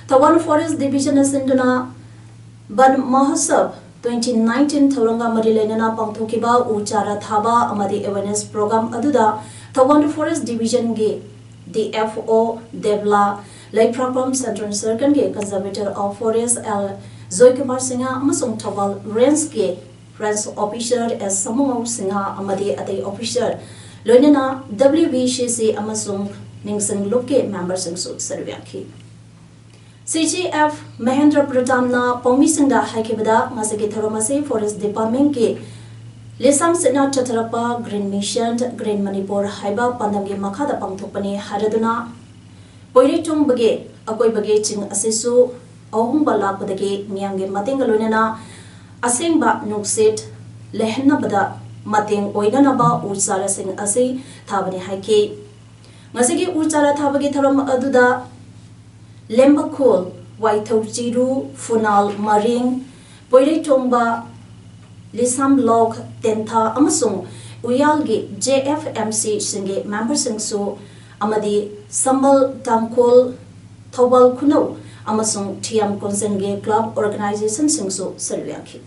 ꯊꯧꯕꯥꯜ ꯐꯣꯔꯦꯁ ꯗꯤꯕꯤꯖꯟꯅ ꯁꯤꯟꯗꯨꯅ ꯕꯟ ꯃꯍꯣꯠꯁꯕ twenty nineteen ꯊꯧꯔꯝꯒ ꯃꯔꯤ ꯂꯩꯅꯅ ꯄꯥꯡꯊꯣꯛꯈꯤꯕ ꯎ ꯆꯥꯔꯥ ꯊꯥꯕ ꯑꯃꯗꯤ ꯑꯦꯋꯥꯔꯅꯦꯁ ꯄ꯭ꯔꯣꯒ꯭ꯔꯥꯝ ꯑꯗꯨꯗ ꯊꯧꯕꯥꯜ ꯐꯣꯔꯦꯁ ꯗꯤꯕꯤꯖꯟꯒꯤ D F O Debla, Leiphrakpam central ꯁꯔꯀꯜꯒꯤ conservator of forest L Joykumar Singh ꯑꯃꯁꯨꯡ ꯊꯧꯕꯥꯜ ꯔꯦꯟꯖꯀꯤ range officer S Samuhou Singh ꯑꯃꯗꯤ ꯑꯇꯩ ꯑꯣꯐꯤꯁꯔ, ꯂꯣꯏꯅꯅ ꯗꯕ꯭ꯂꯤꯎ ꯕꯤ ꯁꯤ ꯁꯤ ꯑꯃꯁꯨꯡ ꯅꯤꯡꯁꯤꯡ ꯂꯨꯞꯀꯤ ꯃꯦꯝꯕꯔꯁꯤꯡꯁꯨ ꯁꯔꯨꯛ ꯌꯥꯈꯤ꯫ ꯁꯤ ꯖꯤ ꯑꯦꯐ ꯃꯍꯦꯟꯗ꯭ꯔ ꯄ꯭ꯔꯇꯥꯝꯅ ꯄꯥꯎꯃꯤꯁꯤꯡꯗ ꯍꯥꯏꯈꯤꯕꯗ, ꯉꯁꯤꯒꯤ ꯊꯧꯔꯝ ꯑꯁꯤ Forest Departmentꯀꯤ ꯂꯤꯁꯥꯡ ꯁꯤꯠꯅ ꯆꯠꯊꯔꯛꯄ Green Mission, Green Manipur ꯍꯥꯏꯕ ꯄꯥꯟꯗꯝꯒꯤ ꯃꯈꯥꯗ ꯄꯥꯡꯊꯣꯛꯄꯅꯤ ꯍꯥꯏꯔꯗꯨꯅ, ꯄꯣꯏꯔꯩꯆꯣꯡꯕꯒꯤ ꯑꯀꯣꯏꯕꯒꯤ ꯆꯤꯡ ꯑꯁꯤꯁꯨ ꯑꯍꯣꯡꯕ ꯂꯥꯛꯄꯗꯒꯤ ꯃꯤꯌꯥꯝꯒꯤ ꯃꯇꯦꯡꯒ ꯂꯣꯏꯅꯅ ꯑꯁꯦꯡꯕ ꯅꯨꯡꯁꯤꯠ ꯂꯩꯍꯟꯅꯕꯗ ꯃꯇꯦꯡ ꯑꯣꯏꯅꯅꯕ ꯎ ꯆꯥꯔꯥꯁꯤꯡ ꯑꯁꯤ ꯊꯥꯕꯅꯤ ꯍꯥꯏꯈꯤ꯫ ꯉꯁꯤꯒꯤ ꯎ ꯆꯥꯔꯥ ꯊꯥꯕꯒꯤ ꯊꯧꯔꯝ ꯑꯗꯨꯗ ꯂꯦꯝꯕꯈꯣꯜ, ꯋꯥꯏꯊꯧ ꯆꯤꯔꯨ, ꯐꯨꯅꯥꯜ ꯃꯔꯤꯡ, ꯄꯣꯏꯔꯩꯆꯣꯡꯕ, ꯂꯤꯁꯥꯝ ꯂꯣꯛ, ꯇꯦꯟꯊꯥ ꯑꯃꯁꯨꯡ ꯎꯌꯥꯜꯒꯤ J F M Cꯁꯤꯡꯒꯤ memberꯁꯤꯡꯁꯨ ꯑꯃꯗꯤ ꯁꯝꯕꯜ, ꯇꯥꯡꯈꯨꯜ, ꯊꯧꯕꯥꯜ ꯈꯨꯅꯧ ꯑꯃꯁꯨꯡ ꯊꯤꯌꯥꯝ ꯀꯣꯟꯁꯦꯟꯒꯤ club organizationꯁꯤꯡꯁꯨ ꯁꯔꯨꯛ ꯌꯥꯈꯤ꯫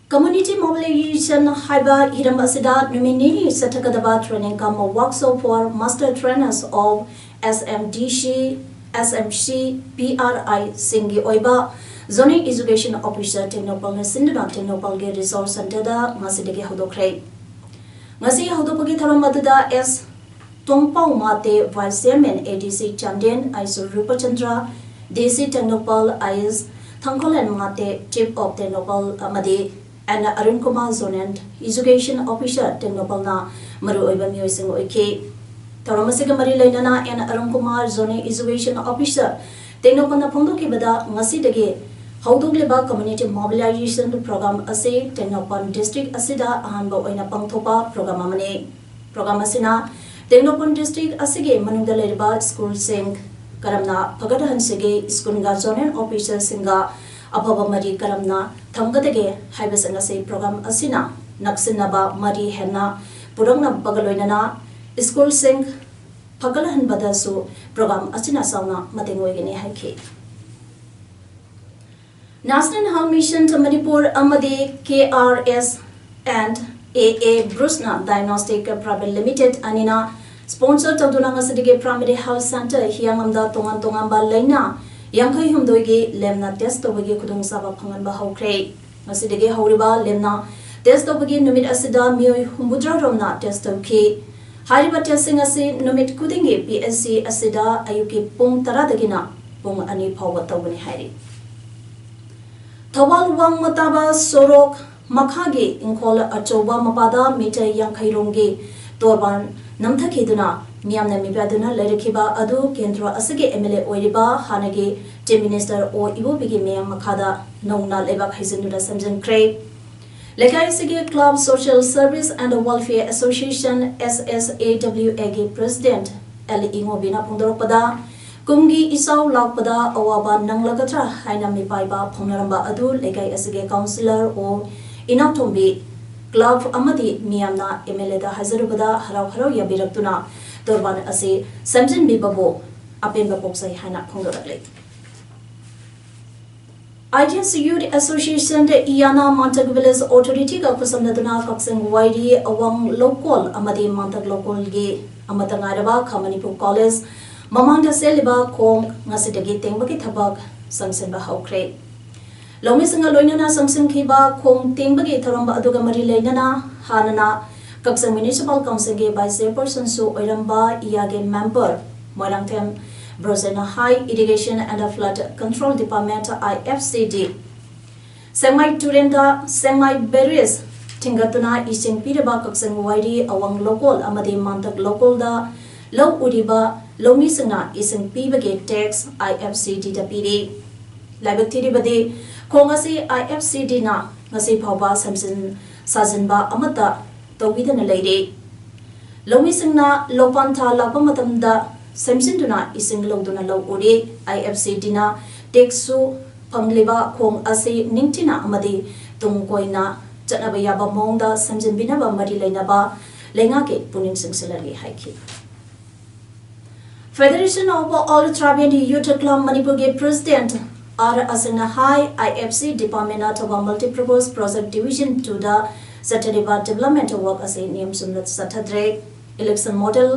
Community Mobilization ꯍꯥꯏꯕ ꯍꯤꯔꯝ ꯑꯁꯤꯗ ꯅꯨꯃꯤꯠ ꯅꯤꯅꯤ ꯆꯠꯊꯒꯗꯕ training cum workshop for Master Trainers of S M D C, S M C, P R I ꯁꯤꯡꯒꯤ ꯑꯣꯏꯕ Zonal Education Officer ꯇꯦꯡꯅꯧꯄꯜꯅ ꯁꯤꯟꯗꯨꯅ ꯇꯦꯡꯅꯧꯄꯜꯒꯤ Resource Centreꯗ ꯉꯁꯤꯗꯒꯤ ꯍꯧꯗꯣꯛꯈ꯭ꯔꯦ꯫ ꯉꯁꯤ ꯍꯧꯗꯣꯛꯄꯒꯤ ꯊꯧꯔꯝ ꯑꯗꯨꯗ S ꯇꯣꯡꯄꯥꯎ Mate, Vice Chairman A D C Chandel, ꯑꯥꯏꯁꯨ ꯔꯨꯄꯆꯟꯗ꯭ꯔ, D C Tengnoupal, I S ꯊꯥꯡꯈꯣꯂꯦꯟ Mate, Chief of Tengnoupal ꯑꯃꯗꯤ N Arun Kumar, Zonal Education Officer ꯇꯦꯡꯅꯧꯄꯜꯅ ꯃꯔꯨꯑꯣꯏꯕ ꯃꯤꯑꯣꯏꯁꯤꯡ ꯑꯣꯏꯈꯤ꯫ ꯊꯧꯔꯝ ꯑꯁꯤꯒ ꯃꯔꯤ ꯂꯩꯅꯅ N Arun Kumar, Zonal Education Officer ꯇꯦꯡꯅꯧꯄꯜꯅ ꯐꯣꯡꯗꯣꯛꯈꯤꯕꯗ, ꯉꯁꯤꯗꯒꯤ ꯍꯧꯗꯣꯛꯂꯤꯕ Community Mobilization Program ꯑꯁꯤ ꯇꯦꯡꯅꯧꯄꯜ district ꯑꯁꯤꯗ ꯑꯍꯥꯟꯕ ꯑꯣꯏꯅ ꯄꯥꯡꯊꯣꯛꯄ program ꯑꯃꯅꯤ꯫ Program ꯑꯁꯤꯅ ꯇꯦꯡꯅꯧꯄꯜ district ꯑꯁꯤꯒꯤ ꯃꯅꯨꯡꯗ ꯂꯩꯔꯤꯕ schoolꯁꯤꯡ ꯀꯔꯝꯅ ꯐꯒꯠꯍꯟꯁꯤꯒꯦ, schoolꯒ zonal officerꯁꯤꯡꯒ ꯑꯐꯕ ꯃꯔꯤ ꯀꯔꯝꯅ ꯊꯝꯒꯗꯒꯦ ꯍꯥꯏꯕꯁꯤꯡ ꯑꯁꯤ program ꯑꯁꯤꯅ ꯅꯛꯁꯤꯟꯅꯕ ꯃꯔꯤ ꯍꯦꯟꯅ ꯄꯨꯔꯛꯅꯕꯒ ꯂꯣꯏꯅꯅ schoolꯁꯤꯡ ꯐꯒꯠꯍꯟꯕꯗꯁꯨ program ꯑꯁꯤꯅ ꯆꯥꯎꯅ ꯃꯇꯦꯡ ꯑꯣꯏꯒꯅꯤ ꯍꯥꯏꯈꯤ꯫ National Health Mission Manipur ꯑꯃꯗꯤ K R S and A A Bruceꯅ Diagnostic Private Limited ꯑꯅꯤꯅ sponsor ꯇꯧꯗꯨꯅ ꯉꯁꯤꯗꯒꯤ Primary Health Centre ꯍꯤꯌꯥꯡꯂꯝꯗ ꯇꯣꯉꯥꯟ ꯇꯣꯉꯥꯟꯕ ꯂꯥꯏꯅꯥ ꯌꯥꯡꯈꯩ ꯍꯨꯝꯗꯣꯏꯒꯤ ꯂꯦꯝꯅ test ꯇꯧꯕꯒꯤ ꯈꯨꯗꯣꯡꯆꯥꯕ ꯐꯪꯍꯟꯕ ꯍꯧꯈ꯭ꯔꯦ꯫ ꯉꯁꯤꯗꯒꯤ ꯍꯧꯔꯤꯕ ꯂꯦꯝꯅ test ꯇꯧꯕꯒꯤ ꯅꯨꯃꯤꯠ ꯑꯁꯤꯗ ꯃꯤꯑꯣꯏ ꯍꯨꯝꯐꯨꯇꯔꯥ ꯔꯣꯝꯅ test ꯇꯧꯈꯤ꯫ ꯍꯥꯏꯔꯤꯕ ꯇꯦꯁꯁꯤꯡ ꯑꯁꯤ ꯅꯨꯃꯤꯠ ꯈꯨꯗꯤꯡꯒꯤ ꯄꯤ ꯑꯩꯆ ꯁꯤ ꯑꯁꯤꯗ ꯑꯌꯨꯛꯀꯤ ꯄꯨꯡ ꯇꯔꯥꯗꯒꯤꯅ ꯄꯨꯡ ꯑꯅꯤ ꯐꯥꯎꯕ ꯇꯧꯒꯅꯤ ꯍꯥꯏꯔꯤ꯫ ꯊꯧꯕꯥꯜ ꯋꯥꯡꯃ ꯇꯥꯕ ꯁꯣꯔꯣꯛ ꯃꯈꯥꯒꯤ ꯏꯪꯈꯣꯜ ꯑꯆꯧꯕ ꯃꯄꯥꯗ ꯃꯤꯇꯔ ꯌꯥꯡꯈꯩ ꯔꯣꯝꯒꯤ ꯇꯣꯔꯕꯥꯟ ꯅꯝꯊꯈꯤꯗꯨꯅ ꯃꯤꯌꯥꯝꯅ ꯃꯤꯄꯥꯏꯗꯨꯅ ꯂꯩꯔꯛꯈꯤꯕ ꯑꯗꯨ ꯀꯦꯟꯗ꯭ꯔ ꯑꯁꯤꯒꯤ ꯑꯦꯝ ꯑꯦꯜ ꯑꯦ ꯑꯣꯏꯔꯤꯕ ꯍꯥꯟꯅꯒꯤ ꯆꯤꯐ ꯃꯤꯅꯤꯁꯇꯔ ꯑꯣ ꯏꯕꯣꯕꯤꯒꯤ ꯃꯌꯥꯝ ꯃꯈꯥꯗ ꯅꯧꯅ ꯂꯩꯕꯥꯛ ꯍꯩꯖꯤꯟꯗꯨꯅ ꯁꯦꯝꯖꯤꯟꯈ꯭ꯔꯦ꯫ ꯂꯩꯀꯥꯏ ꯑꯁꯤꯒꯤ club social service and welfare association, S S A W ꯑꯦꯒꯤ ꯄ꯭ꯔꯦꯁꯤꯗꯦꯟꯠ ꯑꯦꯜ ꯏꯉꯣꯕꯤꯅ ꯐꯣꯡꯗꯣꯔꯛꯄꯗ, ꯀꯨꯝꯒꯤ ꯏꯆꯥꯎ ꯂꯥꯛꯄꯗ ꯑꯋꯥꯕ ꯅꯪꯂꯒꯗ꯭ꯔꯥ ꯍꯥꯏꯅ ꯃꯤꯄꯥꯏꯕ ꯐꯣꯡꯅꯔꯝꯕ ꯑꯗꯨ ꯂꯩꯀꯥꯏ ꯑꯁꯤꯒꯤ ꯀꯥꯎꯟꯁꯤꯂꯔ ꯑꯣ ꯏꯅꯥꯎꯇꯣꯝꯕꯤ, ꯀ꯭ꯂꯕ ꯑꯃꯗꯤ ꯃꯤꯌꯥꯝꯅ ꯑꯦꯝ ꯑꯦꯜ ꯑꯦꯗ ꯍꯥꯏꯖꯔꯨꯕꯗ ꯍꯔꯥꯎ ꯍꯔꯥꯎ ꯌꯥꯕꯤꯔꯛꯇꯨꯅ ꯇꯣꯔꯕꯥꯟ ꯑꯁꯤ ꯁꯦꯝꯖꯤꯟꯕꯤꯕꯕꯨ ꯑꯄꯦꯟꯕ ꯄꯣꯛꯆꯩ ꯍꯥꯏꯅ ꯐꯣꯡꯗꯣꯔꯛꯂꯤ꯫ I D S youth association ꯏꯌꯥꯅ ꯃꯥꯟꯇꯛ village ꯑꯣꯊꯣꯔꯤꯇꯤꯒ ꯈꯨꯠꯁꯝꯅꯗꯨꯅ ꯀꯛꯆꯤꯡ ꯋꯥꯏꯔꯤ, ꯑꯋꯥꯡ ꯂꯧꯀꯣꯜ ꯑꯃꯗꯤ ꯃꯥꯟꯇꯛ ꯂꯧꯀꯣꯜꯒꯤ ꯑꯃꯠꯇ ꯉꯥꯏꯔꯕ ꯈꯥ ꯃꯅꯤꯄꯨꯔ ꯀꯣꯂꯦꯖ ꯃꯃꯥꯡꯗ ꯆꯦꯜꯂꯤꯕ ꯈꯣꯡ ꯉꯁꯤꯗꯒꯤ ꯇꯦꯡꯕꯒꯤ ꯊꯕꯛ ꯆꯪꯁꯤꯟꯕ ꯍꯧꯈ꯭ꯔꯦ꯫ ꯂꯧꯃꯤꯁꯤꯡꯒ ꯂꯣꯏꯅꯅ ꯆꯪꯁꯤꯟꯈꯤꯕ ꯈꯣꯡ ꯇꯦꯡꯕꯒꯤ ꯊꯧꯔꯝ ꯑꯗꯨꯒ ꯃꯔꯤ ꯂꯩꯅꯅ ꯍꯥꯟꯅꯅ ꯀꯛꯆꯤꯡ ꯃ꯭ꯌꯨꯅꯤꯁꯤꯄꯥꯜ ꯀꯥꯎꯟꯁꯤꯜꯒꯤ ꯚꯥꯏꯁ ꯆꯦꯌꯔꯄꯔꯁꯟꯁꯨ ꯑꯣꯏꯔꯝꯕ ꯏꯌꯥꯒꯤ ꯃꯦꯝꯕꯔ ꯃꯣꯏꯔꯥꯡꯊꯦꯝ ꯕ꯭ꯔꯣꯖꯦꯅ ꯍꯥꯏ, irrigation and flood control department, I F C D, ꯁꯦꯡꯃꯥꯏ ꯇꯨꯔꯦꯟꯗ ꯁꯦꯡꯃꯥꯏ ꯕꯦꯔꯦꯖ ꯊꯤꯡꯒꯠꯇꯨꯅ ꯏꯁꯤꯡ ꯄꯤꯔꯤꯕ ꯀꯛꯆꯤꯡ ꯋꯥꯏꯔꯤ, ꯑꯋꯥꯡ ꯂꯧꯀꯣꯜ ꯑꯃꯗꯤ ꯃꯥꯟꯇꯛ ꯂꯧꯀꯣꯜꯗ ꯂꯧ ꯎꯔꯤꯕ ꯂꯧꯃꯤꯁꯤꯡꯅ ꯏꯁꯤꯡ ꯄꯤꯕꯒꯤ ꯇꯦꯛꯁ ꯑꯥꯏ ꯑꯦꯐ ꯁꯤ ꯗꯤꯗ ꯄꯤꯔꯤ꯫ ꯂꯥꯏꯕꯛ ꯊꯤꯔꯤꯕꯗꯤ ꯈꯣꯡ ꯑꯁꯤ ꯑꯥꯏ ꯑꯦꯐ ꯁꯤ ꯗꯤꯅ ꯉꯁꯤ ꯐꯥꯎꯕ ꯁꯦꯝꯖꯤꯟ ꯁꯥꯖꯤꯟꯕ ꯑꯃꯠꯇ ꯇꯧꯕꯤꯗꯅ ꯂꯩꯔꯤ꯫ ꯂꯧꯃꯤꯁꯤꯡꯅ ꯂꯧꯄꯥꯟ ꯊꯥ ꯂꯥꯛꯄ ꯃꯇꯝꯗ ꯁꯦꯝꯖꯤꯟꯗꯨꯅ ꯏꯁꯤꯡ ꯂꯧꯗꯨꯅ ꯂꯧ ꯎꯔꯤ꯫ ꯑꯥꯏ ꯑꯦꯐ ꯁꯤ ꯗꯤꯅ ꯇꯦꯛꯁꯁꯨ ꯐꯪꯂꯤꯕ ꯈꯣꯡ ꯑꯁꯤ ꯅꯤꯡꯊꯤꯅ ꯑꯃꯗꯤ ꯇꯨꯡ ꯀꯣꯏꯅ ꯆꯠꯅꯕ ꯌꯥꯕ ꯃꯑꯣꯡꯗ ꯁꯦꯝꯖꯤꯟꯕꯤꯅꯕ ꯃꯔꯤ ꯂꯩꯅꯕ ꯂꯩꯉꯥꯛꯀꯤ ꯄꯨꯛꯅꯤꯡ ꯆꯤꯡꯁꯤꯜꯍꯜꯂꯤ ꯍꯥꯏꯈꯤ꯫ Federation of All Tribal Youth Club ꯃꯅꯤꯄꯨꯔꯒꯤ ꯄ꯭ꯔꯦꯁꯤꯗꯦꯟꯠ ꯑꯥꯔ ꯑꯁꯤꯅ ꯍꯥꯏ, ꯑꯥꯏ ꯑꯦꯐ ꯁꯤ ꯗꯤꯄꯥꯔꯠꯃꯦꯟꯠꯅ ꯊꯧꯕꯥꯜ ꯃꯜꯇꯤꯄꯔꯄꯣꯁ ꯄ꯭ꯔꯣꯖꯦꯛ ꯗꯤꯕꯤꯖꯟ ꯇꯨꯗ ꯆꯠꯊꯔꯤꯕ ꯗꯤꯕꯦꯂꯞꯃꯦꯟꯠ ꯋꯥꯔꯛ ꯑꯁꯤ ꯅꯤꯌꯝ ꯆꯨꯝꯅ ꯆꯠꯊꯗ꯭ꯔꯦ꯫ Election model,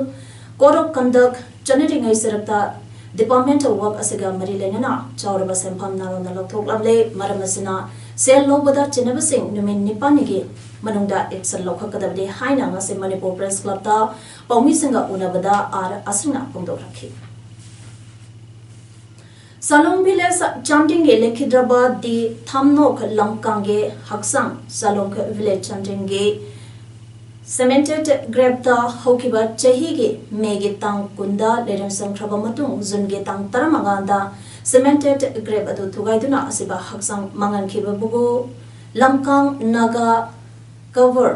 code of conduct ꯆꯠꯅꯔꯤꯉꯩ ꯁꯔꯨꯛꯇ ꯗꯤꯄꯥꯔꯠꯃꯦꯟꯠ ꯋꯥꯔꯛ ꯑꯁꯤꯒ ꯃꯔꯤ ꯂꯩꯅꯅ ꯆꯥꯎꯔꯕ ꯁꯦꯟꯐꯝ ꯅꯥꯔꯣꯟꯅ ꯂꯧꯊꯣꯛꯂꯝꯂꯦ꯫ ꯃꯔꯝ ꯑꯁꯤꯅ ꯁꯦꯜ ꯂꯧꯕꯗ ꯆꯤꯟꯅꯕꯁꯤꯡ ꯅꯨꯃꯤꯠ ꯅꯤꯄꯥꯜꯅꯤꯒꯤ ꯃꯅꯨꯡꯗ action ꯂꯧꯈꯠꯀꯗꯕꯅꯤ ꯍꯥꯏꯅ ꯉꯁꯤ ꯃꯅꯤꯄꯨꯔ Press Clubꯇ ꯄꯥꯎꯃꯤꯁꯤꯡꯒ ꯎꯅꯕꯗ ꯑꯥꯔ ꯑꯁꯤꯡꯅ ꯐꯣꯡꯗꯣꯛꯂꯛꯈꯤ꯫ ꯁꯥꯂꯣꯡ village ꯆꯥꯟꯗꯤꯡꯒꯤ ꯂꯩꯈꯤꯗ꯭ꯔꯕ ꯗꯤ ꯊꯥꯝꯅꯣꯛ ꯂꯝꯀꯥꯡꯒꯤ ꯍꯛꯆꯥꯡ ꯁꯥꯂꯣꯡ village ꯆꯥꯟꯗꯤꯡꯒꯤ cemented graveꯇ ꯍꯧꯈꯤꯕ ꯆꯍꯤꯒꯤ ꯃꯦꯒꯤ ꯇꯥꯡ ꯀꯨꯟꯗ ꯂꯩꯔꯪ ꯆꯪꯈ꯭ꯔꯕ ꯃꯇꯨꯡ ꯖꯨꯟꯒꯤ ꯇꯥꯡ ꯇꯔꯥꯃꯉꯥꯗ cemented grave ꯑꯗꯨ ꯊꯨꯒꯥꯏꯗꯨꯅ ꯑꯁꯤꯕ ꯍꯛꯆꯥꯡ ꯃꯥꯡꯍꯟꯈꯤꯕꯕꯨ ꯂꯝꯀꯥꯡ ꯅꯥꯒꯥ ꯀꯣꯔ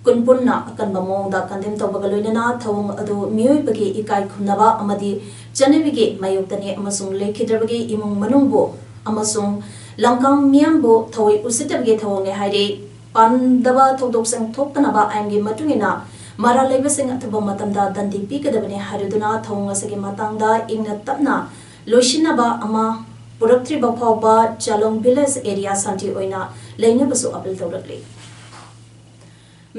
ꯀꯨꯟ ꯄꯨꯟꯅ ꯑꯀꯟꯕ ꯃꯑꯣꯡꯗ condemn ꯇꯧꯕꯒ ꯂꯣꯏꯅꯅ ꯊꯧꯑꯣꯡ ꯑꯗꯨ ꯃꯤꯑꯣꯏꯕꯒꯤ ꯏꯀꯥꯏ ꯈꯨꯝꯅꯕ ꯑꯃꯗꯤ ꯆꯠꯅꯕꯤꯒꯤ ꯃꯥꯌꯣꯛꯇꯅꯤ ꯑꯃꯁꯨꯡ ꯂꯩꯈꯤꯗ꯭ꯔꯕꯒꯤ ꯏꯃꯨꯡ ꯃꯅꯨꯡꯕꯨ ꯑꯃꯁꯨꯡ ꯂꯝꯀꯥꯡ ꯃꯤꯌꯥꯝꯕꯨ ꯊꯑꯣꯏ ꯎꯁꯤꯠꯇꯕꯒꯤ ꯊꯧꯑꯣꯡꯅꯤ ꯍꯥꯏꯔꯤ꯫ ꯄꯥꯝꯗꯕ ꯊꯧꯗꯣꯛꯁꯤꯡ ꯊꯣꯛꯇꯅꯕ ꯑꯥꯏꯟꯒꯤ ꯃꯇꯨꯡ ꯏꯟꯅ ꯃꯔꯥꯜ ꯂꯩꯕꯁꯤꯡ ꯑꯊꯨꯕ ꯃꯇꯝꯗ ꯗꯟꯗꯤ ꯄꯤꯒꯗꯕꯅꯤ ꯍꯥꯏꯔꯗꯨꯅ ꯊꯧꯑꯣꯡ ꯑꯁꯤꯒꯤ ꯃꯇꯥꯡꯗ ꯏꯪꯅ ꯇꯞꯅ ꯂꯣꯏꯁꯤꯟꯅꯕ ꯑꯃ ꯄꯨꯔꯛꯇ꯭ꯔꯤꯕ ꯐꯥꯎꯕ ꯆꯥꯂꯣꯡ village area ꯁꯥꯟꯇꯤ ꯑꯣꯏꯅ ꯂꯩꯅꯕꯁꯨ appeal ꯇꯧꯔꯛꯂꯤ꯫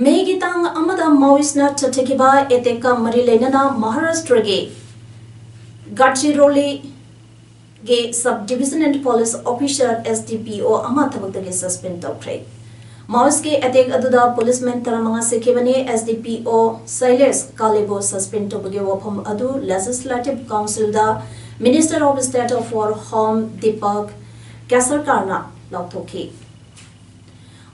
ꯃꯦꯒꯤ ꯇꯥꯡ ꯑꯃꯗ Maoistꯅ ꯆꯠꯊꯈꯤꯕ attackꯀ ꯃꯔꯤ ꯂꯩꯅꯅ ꯃꯍꯥꯔꯥꯁꯇ꯭ꯔꯒꯤ ꯒꯥꯗꯆꯤꯔꯣꯂꯤꯒꯤ sub divisional police officer S D P O ꯑꯃ ꯊꯕꯛꯇꯒꯤ suspend ꯇꯧꯈ꯭ꯔꯦ꯫ Maoistꯀꯤ attack ꯑꯗꯨꯗ policemen ꯇꯔꯥꯃꯉꯥ ꯁꯤꯈꯤꯕꯅꯤ꯫ S D P O ꯁꯩꯂꯦꯁ ꯀꯥꯂꯦꯕꯨ suspend ꯇꯧꯕꯒꯤ ꯋꯥꯐꯝ ꯑꯗꯨ Legislative Councilꯗ Minister of State for Home Deepak ꯀꯦꯁꯔꯀꯥꯔꯅ ꯂꯥꯎꯊꯣꯛꯈꯤ꯫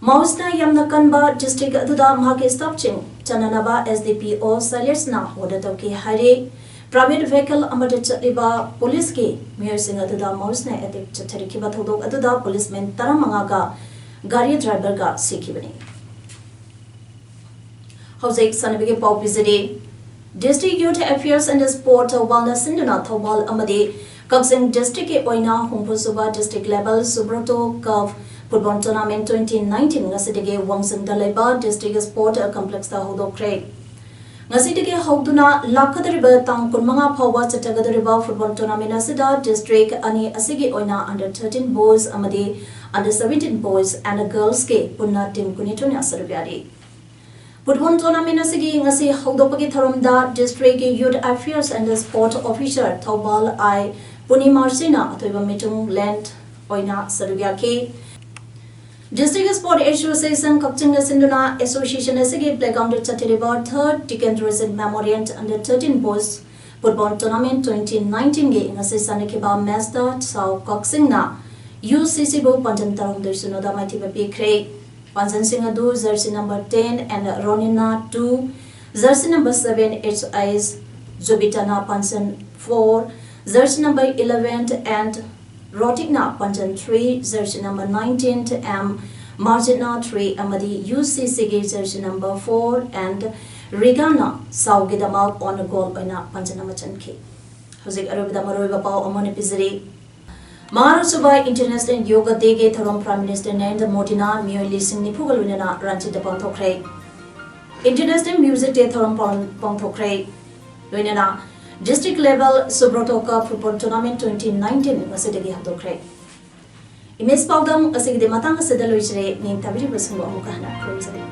Maoistꯅ ꯌꯥꯝꯅ ꯀꯟꯕ district ꯑꯗꯨꯗ ꯃꯍꯥꯛꯀꯤ staffꯁꯤꯡ ꯆꯠꯅꯅꯕ S D P O ꯁꯩꯂꯦꯁꯅ order ꯇꯧꯈꯤ ꯍꯥꯏꯔꯤ꯫ Private vehicle ꯑꯃꯗ ꯆꯠꯂꯤꯕ policeꯀꯤ ꯃꯤꯑꯣꯏꯁꯤꯡ ꯑꯗꯨꯗ Maoistꯅ attack ꯆꯠꯊꯔꯛꯈꯤꯕ ꯊꯧꯗꯣꯛ ꯑꯗꯨꯗ policemen ꯇꯔꯥꯃꯉꯥꯒ ꯒꯥꯔꯤ driverꯒ ꯁꯤꯈꯤꯕꯅꯤ꯫ ꯍꯧꯖꯤꯛ ꯁꯥꯟꯅꯕꯒꯤ ꯄꯥꯎ ꯄꯤꯖꯔꯤ꯫ District Youth Affairs and Sport ꯊꯧꯕꯥꯜꯅ ꯁꯤꯟꯗꯨꯅ ꯊꯧꯕꯥꯜ ꯑꯃꯗꯤ ꯀꯛꯆꯤꯡ districtꯀꯤ ꯑꯣꯏꯅ ꯍꯨꯝꯐꯨꯁꯨꯕ district level Subroto Cup football tournament twenty nineteen ꯉꯁꯤꯗꯒꯤ ꯋꯥꯡꯖꯤꯡꯗ ꯂꯩꯕ district sport complexꯇ ꯍꯧꯗꯣꯛꯈ꯭ꯔꯦ꯫ ꯉꯁꯤꯗꯒꯤ ꯍꯧꯗꯨꯅ ꯂꯥꯛꯀꯗꯧꯔꯤꯕ ꯇꯥꯡ ꯀꯨꯟꯃꯉꯥ ꯐꯥꯎꯕ ꯆꯠꯊꯒꯗꯧꯔꯤꯕ football tournament ꯑꯁꯤꯗ district ꯑꯅꯤ ꯑꯁꯤꯒꯤ ꯑꯣꯏꯅ under thirteen boys ꯑꯃꯗꯤ under seventeen boys and girlsꯀꯤ ꯄꯨꯟꯅ team ꯀꯨꯟꯅꯤꯊꯣꯏꯅ ꯁꯔꯨꯛ ꯌꯥꯔꯤ꯫ Football tournament ꯑꯁꯤꯒꯤ ꯉꯁꯤ ꯍꯧꯗꯣꯛꯄꯒꯤ ꯊꯧꯔꯝꯗ districtꯀꯤ Youth Affairs and Sport Officer Thoubal I ꯄꯨꯅꯤꯃꯥꯔꯁꯤꯅ ꯑꯊꯣꯏꯕ ꯃꯤꯇꯨꯡꯂꯦꯟ ꯑꯣꯏꯅ ꯁꯔꯨꯛ ꯌꯥꯈꯤ꯫ District Sport Association ꯀꯛꯆꯤꯡꯅ ꯁꯤꯟꯗꯨꯅ association ꯑꯁꯤꯒꯤ playground ꯆꯠꯊꯔꯤꯕ third Tikendrajit Memorial Under thirteen Boys Football Tournament twenty nineteenꯒꯤ ꯉꯁꯤ ꯁꯥꯟꯅꯈꯤꯕ matchꯇ ꯁꯥꯎ ꯀꯛꯆꯤꯡꯅ UCCꯕꯨ ꯄꯥꯟꯖꯟ ꯇꯔꯥꯍꯨꯝꯗꯣꯏ ꯁꯤꯅꯣꯗ ꯃꯥꯏꯊꯤꯕ ꯄꯤꯈ꯭ꯔꯦ꯫ ꯄꯥꯟꯖꯟꯁꯤꯡ ꯑꯗꯨ jersey number ten and Ronina two, jersey number seven H I S Jubitana Panjan four, jersey number eleven and Rotikna Panjan three, jersey number nineteen M Marjitna three ꯑꯃꯗꯤ UCCꯒꯤ jersey number four and Rigana ꯁꯥꯎꯒꯤꯗꯃꯛ on goal ꯑꯣꯏꯅ ꯄꯥꯟꯖꯟ ꯑꯃ ꯆꯟꯈꯤ꯫ ꯍꯧꯖꯤꯛ ꯑꯔꯣꯏꯕꯗ ꯃꯔꯨꯑꯣꯏꯕ ꯄꯥꯎ ꯑꯃ ꯑꯣꯏꯅ ꯄꯤꯖꯔꯤ꯫ ꯃꯉꯥꯔꯛꯁꯨꯕ International Yoga Dayꯒꯤ ꯊꯧꯔꯝ Prime Minister ꯅꯔꯦꯟꯗ꯭ꯔ ꯃꯣꯗꯤꯅ ꯃꯤꯑꯣꯏ ꯂꯤꯁꯤꯡ ꯅꯤꯐꯨꯒ ꯂꯣꯏꯅꯅ ꯔꯥꯟꯆꯤꯗ ꯄꯥꯡꯊꯣꯛꯈ꯭ꯔꯦ꯫ International Music Day ꯊꯧꯔꯝ ꯄꯥꯡ-, ꯄꯥꯡꯊꯣꯛꯈ꯭ꯔꯦ꯫ ꯂꯣꯏꯅꯅ District Level Subroto Cup Football Tournament twenty nineteen ꯉꯁꯤꯗꯒꯤ ꯍꯧꯗꯣꯛꯈ꯭ꯔꯦ꯫ Image ꯄꯥꯎꯗꯝ ꯑꯁꯤꯒꯤꯗꯤ ꯃꯇꯥꯡ ꯑꯁꯤꯗ ꯂꯣꯏꯁꯤꯜꯂꯦ꯫ ꯅꯤꯡꯊꯥꯕꯤꯔꯤꯕꯁꯤꯡꯕꯨ ꯑꯃꯨꯛꯀ ꯍꯟꯅ ꯈꯨꯔꯨꯝꯖꯔꯤ꯫